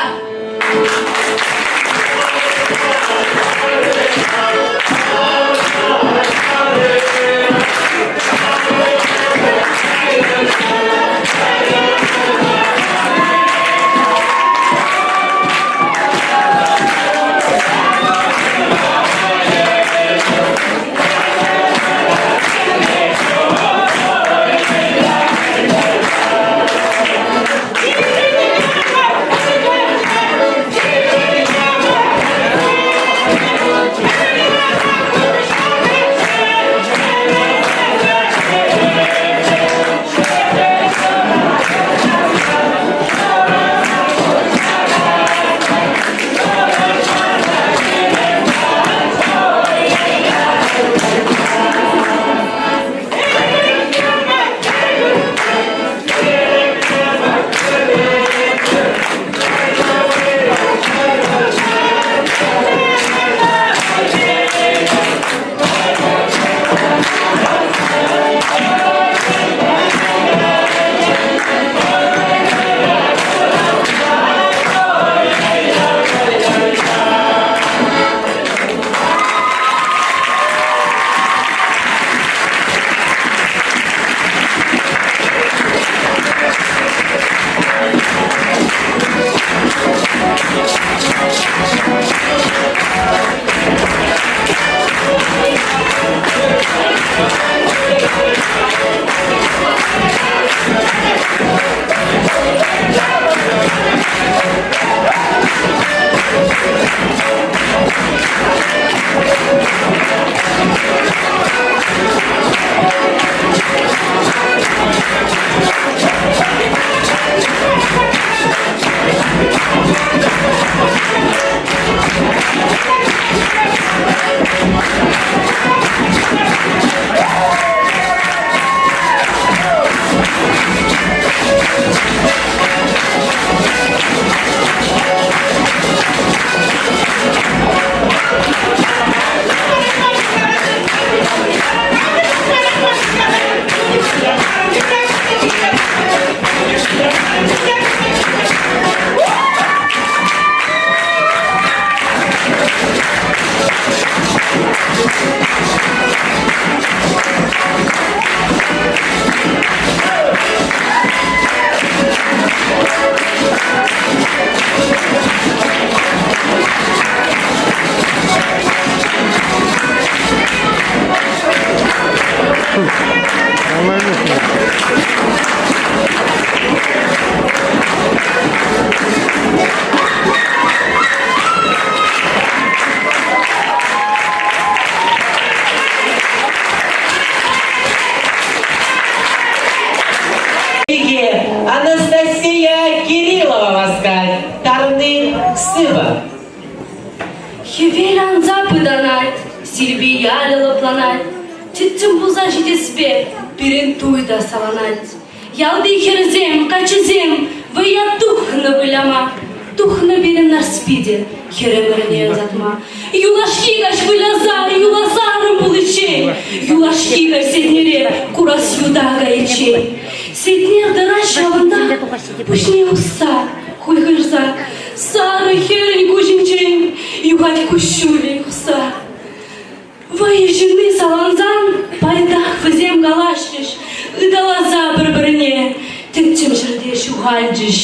сывӑ. Хӗвел анса пытанать, Силпи ялӗ лӑпланать. Тӗттӗм пулса ҫитеспе пирӗн туй та саланать. Ялти хӗрсем, каччӑсем вӑййа тухнӑ выляма. Тухнӑ пирӗн Нарспи те хӗрӗмӗрне ӑсатма. Юлашки каҫ выляса, юласа арӑм пуличчен, юлашки каҫ Сетнере курас юта кайиччен. Сетнер тӑрать ҫавӑнта, пуҫне усса, хуйхӑрса, сарӑ хӗрӗн куҫӗнчен юхать куҫҫулӗ юхса. Вӑйӑ ҫынни салансан пайтах вӗсем калаҫрӗҫ, ыталаса пӗр-пӗрне тӗттӗм ҫӗрте ҫухалчӗҫ.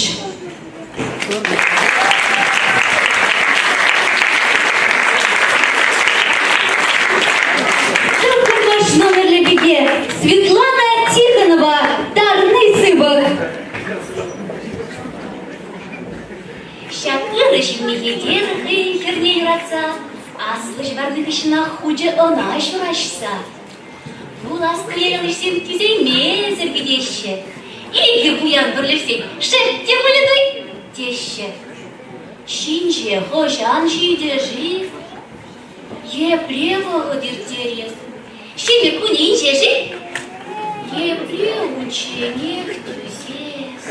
Тӑххӑрмӗш номерлӗ пике Светлана Тихонова Тарни сыпӑк. Ҫак ырӑ ҫын Михетер хӑйӗн хӗрне юратса Аслӑ ҫӑварни хыҫҫӑнах хучӗ ӑна ҫураҫса. Пулас пуянлӑхсем тӳсеймесӗр кӗтеҫҫӗ. Икӗ пуян пӗрлешсен шеп те пулӗ туй, теҫҫӗ. Ҫинҫе хӑҫан ҫитӗ-ши? Епле вӑхӑт ирттерес? Ҫимӗк кунӗ инҫе-ши? Епле унчченех тӳсес?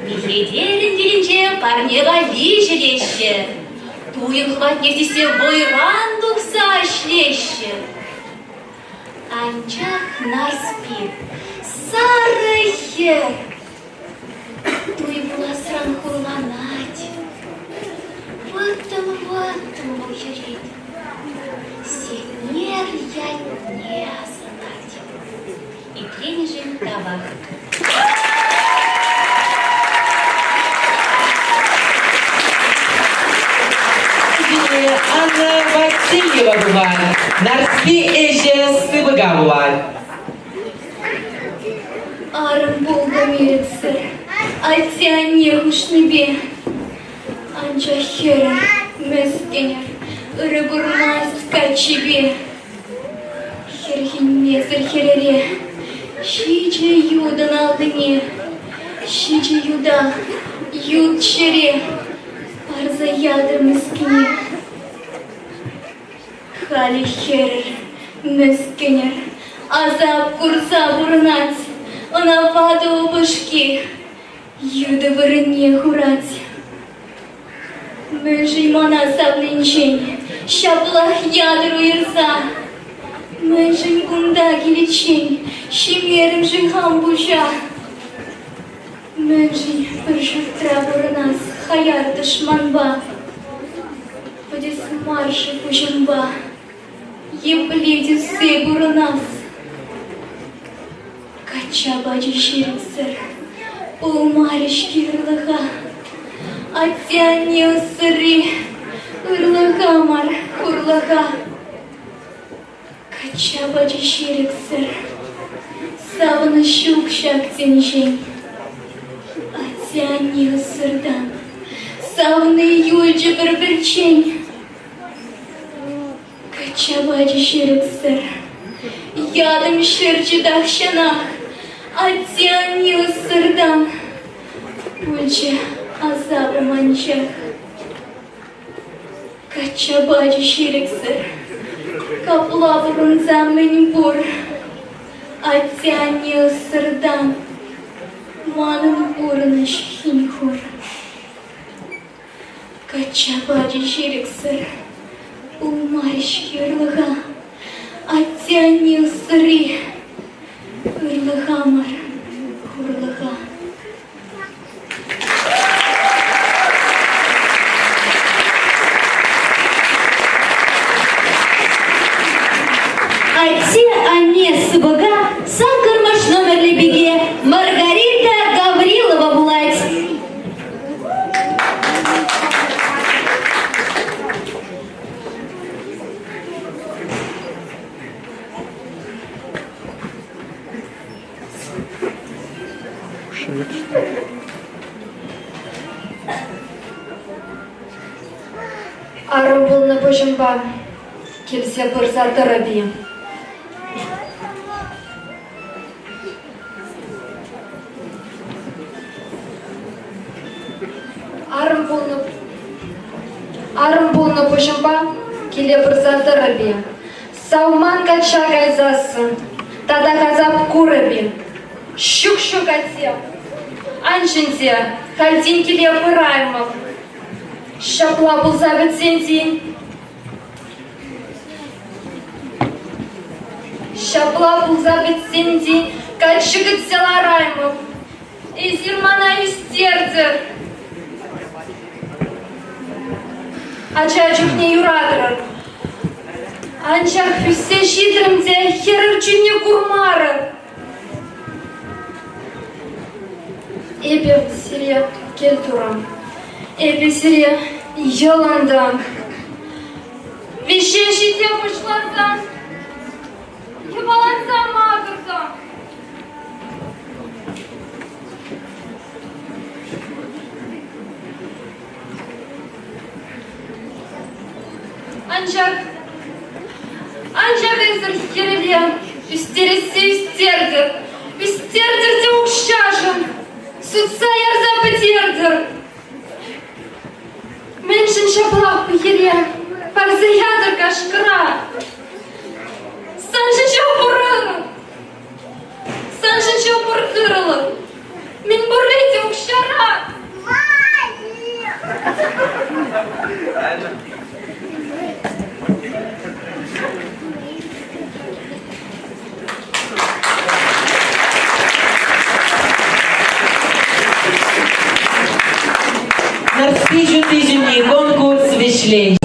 Михетерӗн килӗнче парне валли ҫӗлеҫҫӗ. Туйӑм хӑватне сиссе вӑйран тухса ӗҫлеҫҫӗ. Анчах Нарспи сарӑ хӗр туй пуласран хурланать. Вӑрттӑн-вӑрттӑн вӑл йӗрет. Сетнер ятне асӑнать. Итленӗшӗн тавах. Анна Васильева пулать. Нарспи ӗҫӗ сыпӑка пулать. Арӑм пултӑм ирӗксӗр, атте-анне хушнипе. Анчах хӗрӗм, мӗскӗнӗр, ырӑ курмасть каччипе. Хӗрхенмесӗр хӗрӗре ҫичӗ ютӑн аллине, ҫичӗ юта ют ҫӗре парса ятӑр мӗскӗне. Халӗ хӗрӗр, мӗскӗнӗр, асап курса пурӑнать, ӑна ватӑ упӑшки йытӑ вырӑнне хурать. Мӗншӗн мана савнинчен ҫаплах ятӑр уйӑрса? Мӗншӗн кунта киличчен ҫимерӗм-ши хам пуҫа? Мӗншӗн пӗр ҫуртра пурӑнас хаяр тӑшманпа? Пӗтес мар-ши куҫӑмпа? Епле тӳссе пурӑнас? Качча пачӗ ҫирӗпсӗр, пулмарӗ-ҫке ырлӑха. Атте-анне ӑссӑрри ырлӑха мар, хурлӑха. Качча пачӗ ҫирӗксӗр, савӑнӑҫ ҫук ҫак тӗнчен. Атте-анне ӑссӑртан савни юлчӗ пӗр пӗччен. Качча пачӗ ҫирӗпсӗр. Ятӑм ҫӗрчӗ тахҫанах, атте-анне ӑссӑртан. Пулчӗ асапӑм анчах. Качча пачӗ ҫирӗксӗр. Капла пурӑнса мӗн пур. Атте-анне ӑссӑртан. Манӑн пурнӑҫ хӗн-хур. Качча пачӗ ҫирӗксӗр, пулмарӗ-ҫке ырлӑха. Атте-анне ӑссӑрри, ырлӑха мар, хурлӑха. Атте-анне сыпӑка саккӑрмӗш номерлӗ пике Маргарита Гаврилова вулать. Арӑм пулнӑ пуҫӑмпа килсе пырса тӑрӑп-и? Арӑм пулнӑ. пуҫӑмпа киле пырса тӑрӑп-и? Савман качча кайсассӑн татах асап курӑп-и? Ҫук, ҫук, атте, ан чӗнсе, халь тин киле пыраймӑп. Ҫапла пулса пӗтсен тин Ҫапла пулса пӗтсен тин каччӑ кӗтсе лараймӑп. Эсир мана ӳстертӗр. Ача чухне юратрӑр. Анчах ӳссе ҫитрӗм те хӗрӗр чунне курмарӑр. Эпӗ сире кӗл турӑм. Эпӗ сире йӑлӑнтӑм. Виҫе ҫите пуҫласан йӑваланса макӑртӑм. Анчах, анчах эсӗр хӗрӗве ӳстерессе ӳстертӗр, ӳстертӗр те укҫашӑн сутса ярса пӗтертӗр. Мӗншӗн ҫаплах хӗре парса ятӑр кашкӑра? Саншӑн ҫав пур ырӑ, саншӑн ҫав пур ырӑлӑх, мӗн пурри те укҫара. Нарспи ҫути ҫумне конкурс вӗҫленчӗ.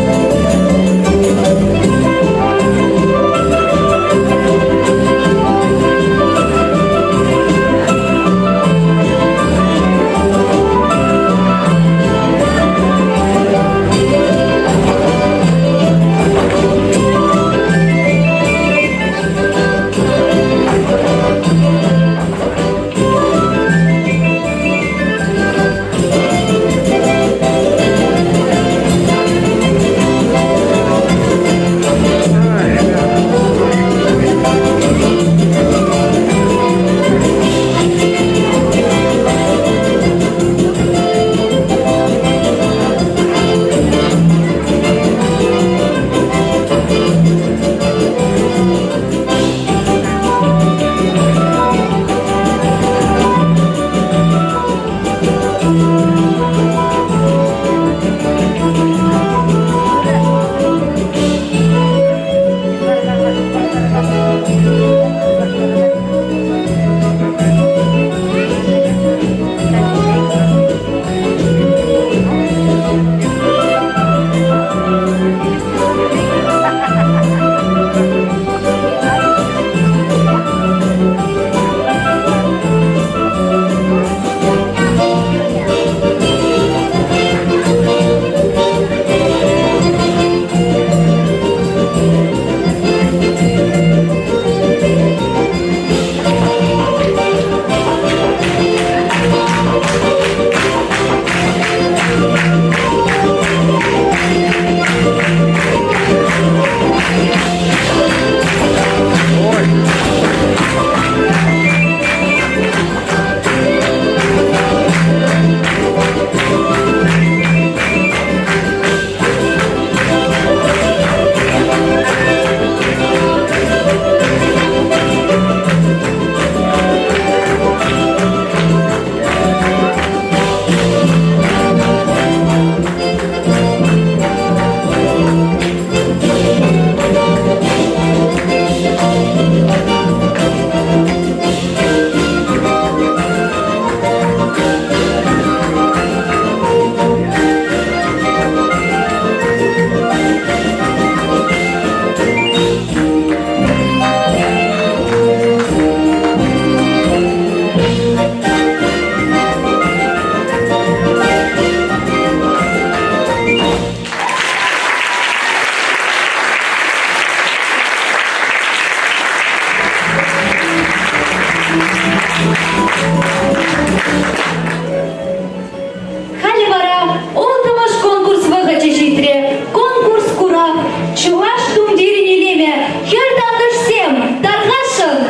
Халӗ вара улттӑмӗш конкурс вӑхӑчӗ ҫитрӗ. Конкурс курав чӑваш тумтирӗн илемӗ хӗр тантӑшсем тархасшӑн.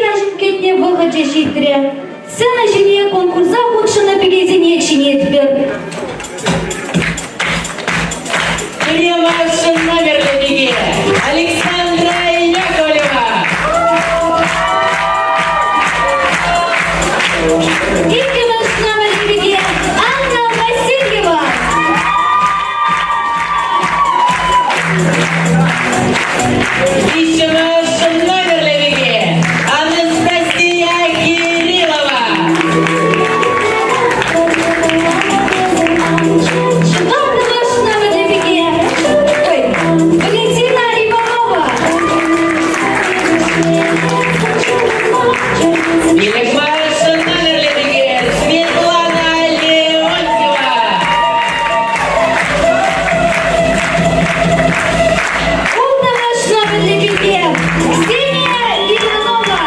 Каҫӑн кӗтнӗ вӑхӑчӗ ҫитрӗ. Сцена ҫине конкурса хутшӑннӑ пикесене чӗнетпӗр. Пӗрремӗш номерлӗ пике Александра Яковлева. Иккӗмӗш номерлӗ пике Анна Васильева. Виҫҫӗмӗш номерлӗ пике Анастасия Кириллова. Тӑваттӑмӗш номерлӗ пике ой, Валентина Иванова. Пиллӗкмӗш номерлӗ пике Светлана Леонтьева. Улттӑмӗш номерлӗ пике Ксения Иванова.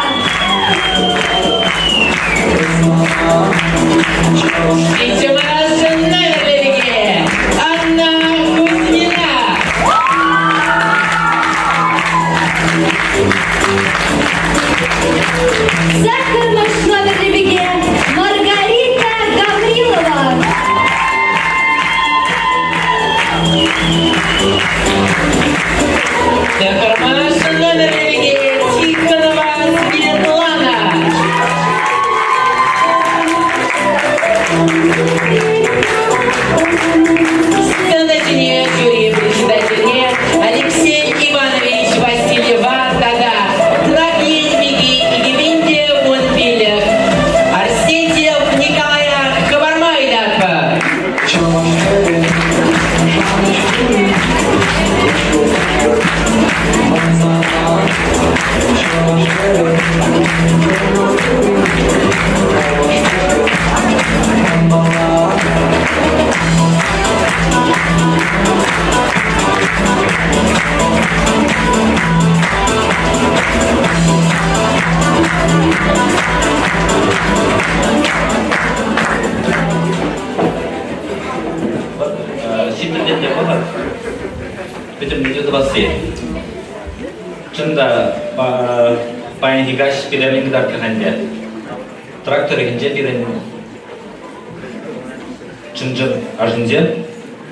Ҫиччӗмӗш номерлӗ пике Анна Кузьмина. Саккӑрмӗш номерлӗ пике Маргарита Гаврилова. Тӑххӑрмӗш номерлӗ пике Тихонова Светлана. Сцена ҫине жюри председательне Алексей Иванович Васильева тата Трак ен пики икӗпин те 15 Арсентьев Николая хӑпарма ыйтатпӑр. Ҫитрӗн те вӑхӑт пӗтӗмлетӳ тӑвасси. Чӑн та, паянхи каҫ пире мӗн кӑтартрӗ ӗнтӗ. Трак тӑрӑхӗнче пирӗн чӑн-чӑн арҫынсем,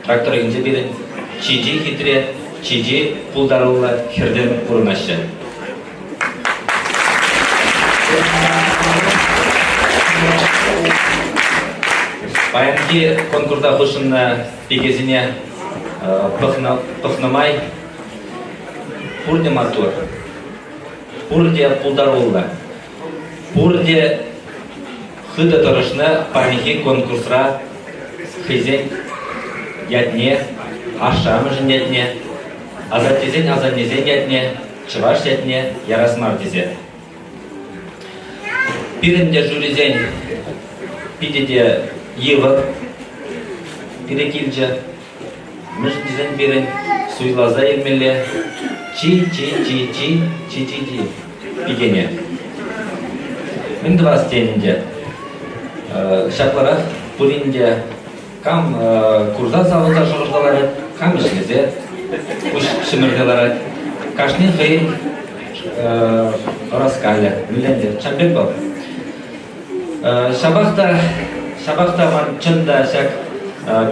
Трак тӑрӑхӗнче пирӗн чи-чи хитре, чи-чи пултаруллӑ хӗрсем пурӑнаҫҫӗ. Паянхи конкурса хутшӑннӑ пикесене пӑхнӑ май пурте маттур, пурте пултаруллӑ, пурте хытӑ тӑрӑшнӑ паянхи конкурсра хӑйсен ятне, ашшӗ-амӑшӗн ятне, асаттесен асаннесен ятне, чӑваш ятне ярас мар тесе. Пирӗн те жюрисен питӗ те йывӑр пире килчӗ. Мӗншӗн тесен пирӗн суйласа илмелле чи-чи-чи-чи, чи-чи-чи пикене. Мӗн тӑвас тен ӗнтӗ? Ҫапларах пулин те кам курса савӑнса шӑхӑрса ларать, кам ӗҫлесе пуҫ ҫӗмӗрсе ларать. Кашни хӑйӗн ӑраскалӗ. Мӗнле ӗнтӗ? Чӑн пек вӑл. Ҫапах та, ҫапах та ман чӑн та ҫак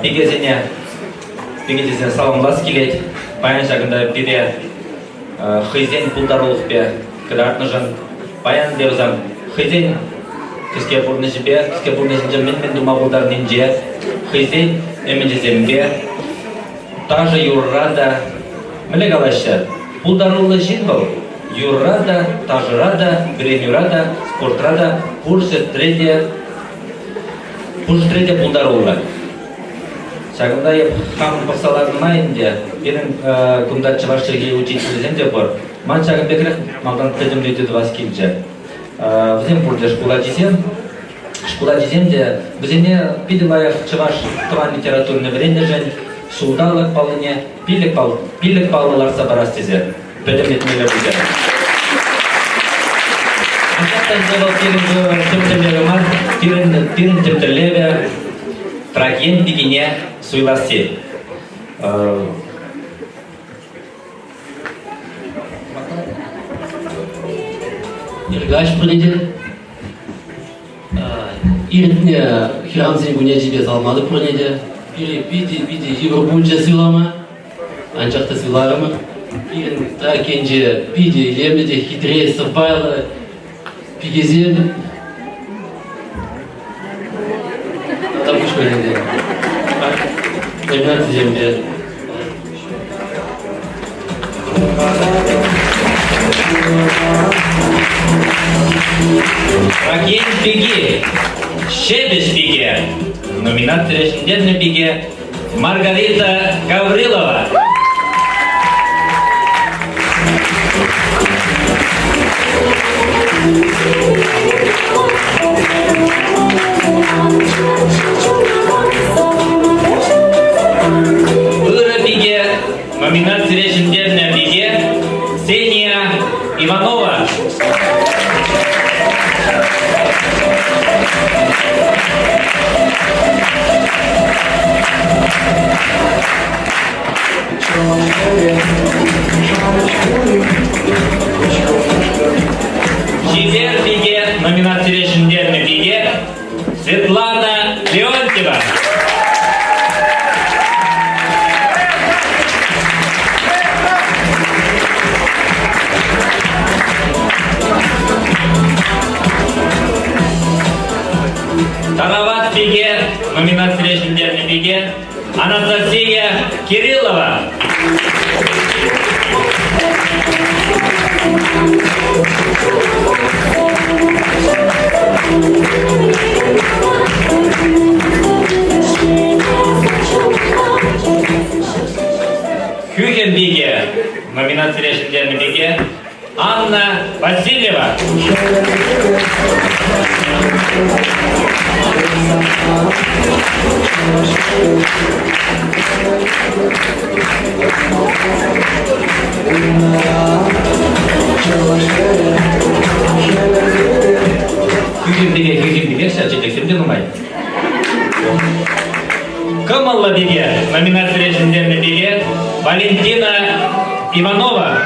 пикесене пике тесе саламлас килет. Паян ҫакӑнта пире хӑйсен пултарулӑхпе кӑтартнӑшӑн, паян те вӗсем хӑйсен кӗске пурнӑҫӗпе, кӗске пурнӑҫӗнче мӗн-мӗн тума пултарнинче, хӑйсен ӗмӗчӗсемпе ташӑ-юрра та, мӗнле калаҫҫӗ, пултаруллӑ ҫын вӑл юрра та, ташӑра та, вӗренӳра та, спортра та, пур ҫӗртре те, пур ҫӗртре те пултаруллӑ. Ҫакӑнта эп хам пӑхса ларнӑ май ӗнтӗ пирӗн кунта чӑваш чӗлхи учителӗсем те пур. Ман ҫакӑн пекрех малтан пӗтӗмлетӳ тӑвас килчӗ. Вӗсем пурте шкул ачисем. Шкул ачисем те вӗсене питӗ лайӑх чӑваш тӑван литературине вӗреннӗшӗн ҫулталӑк паллине пиллӗк паллӑ лартса парас тесе пӗтӗмлетмелле пулчӗ. Анчах та ӗнтӗ вӑл пирӗн тӗп тӗллевӗ мар, пирӗн тӗп тӗллевӗ Трак Ен пикине суйласси. Иркаҫ пурне те иртнӗ хӗрарӑмсен кунӗ ячӗпе саламлатӑп пурне те. Пире питӗ-питӗ йывӑр пулчӗ суйлама, анчах та суйларӑмӑр. Пирӗн Трак енче питӗ илемлӗ те хитре, сӑпайлӑ пикесем. Тата пуҫ ӗнтӗ. Номинацисемпе. Трак Ен пики, ҫепӗҫ пике. Номинацире ҫӗнтернӗ пике Маргарита Гаврилова. Ырӑ пике номинацире ҫӗнтернӗ пике Ксения Иванова. Чипер пике номинацире ҫӗнтернӗ пике Светлана Леонтьева. Тарават пике номинацире ҫӗнтернӗ пике Анастасия Кириллова. Хӳхӗм пике номинацире ҫӗнтернӗ пике Анна Васильева. Хӳхӗм пике, хӳхӗм пике, ҫав чечексем те нумай. Кӑмӑллӑ пике номинацире ҫӗнтернӗ пике Валентина Иванова.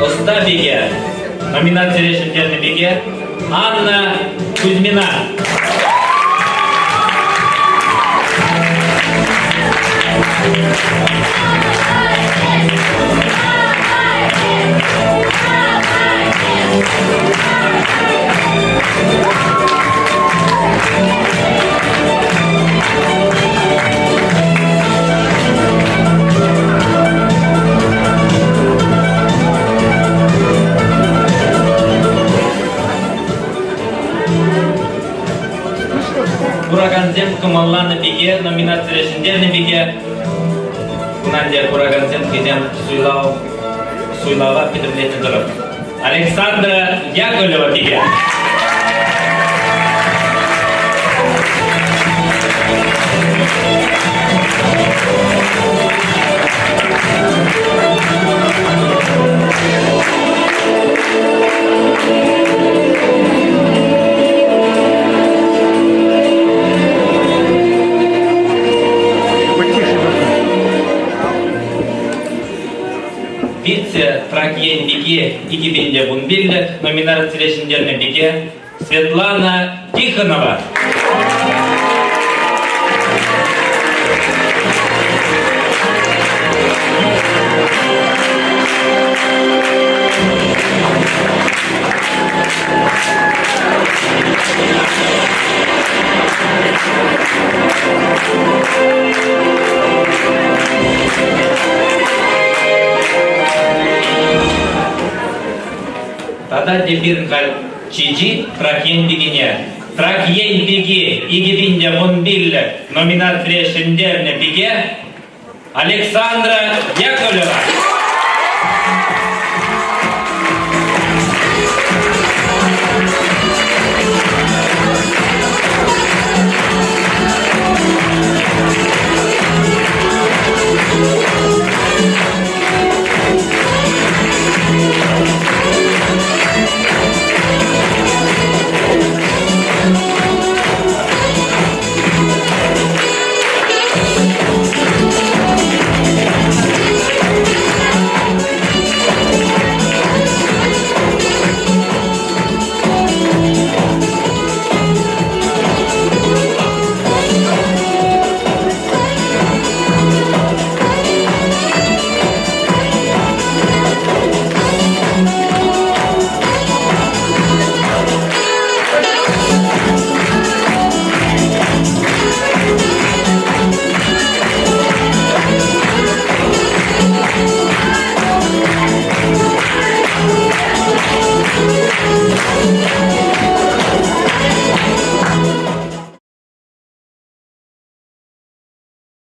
Ӑста пике номинацире ҫӗнтернӗ пике Анна Кузьмина. Куракансем кӑмӑлланӑ пике номинацире ҫӗнтернӗ пике. Кунан те куракансем хӑйсем суйлав суйлава пӗтӗмлетнӗ тӑрӑх. Александра Яковлева пике. Вице Трак ен пики 2015 номинацире ҫӗнтернӗ пике Светлана Тихонова. Тата эпир халь Чичи Трак ен пикине. Трак ен пики 2015 номинацире ҫӗнтернӗ пике Александра Яковлева.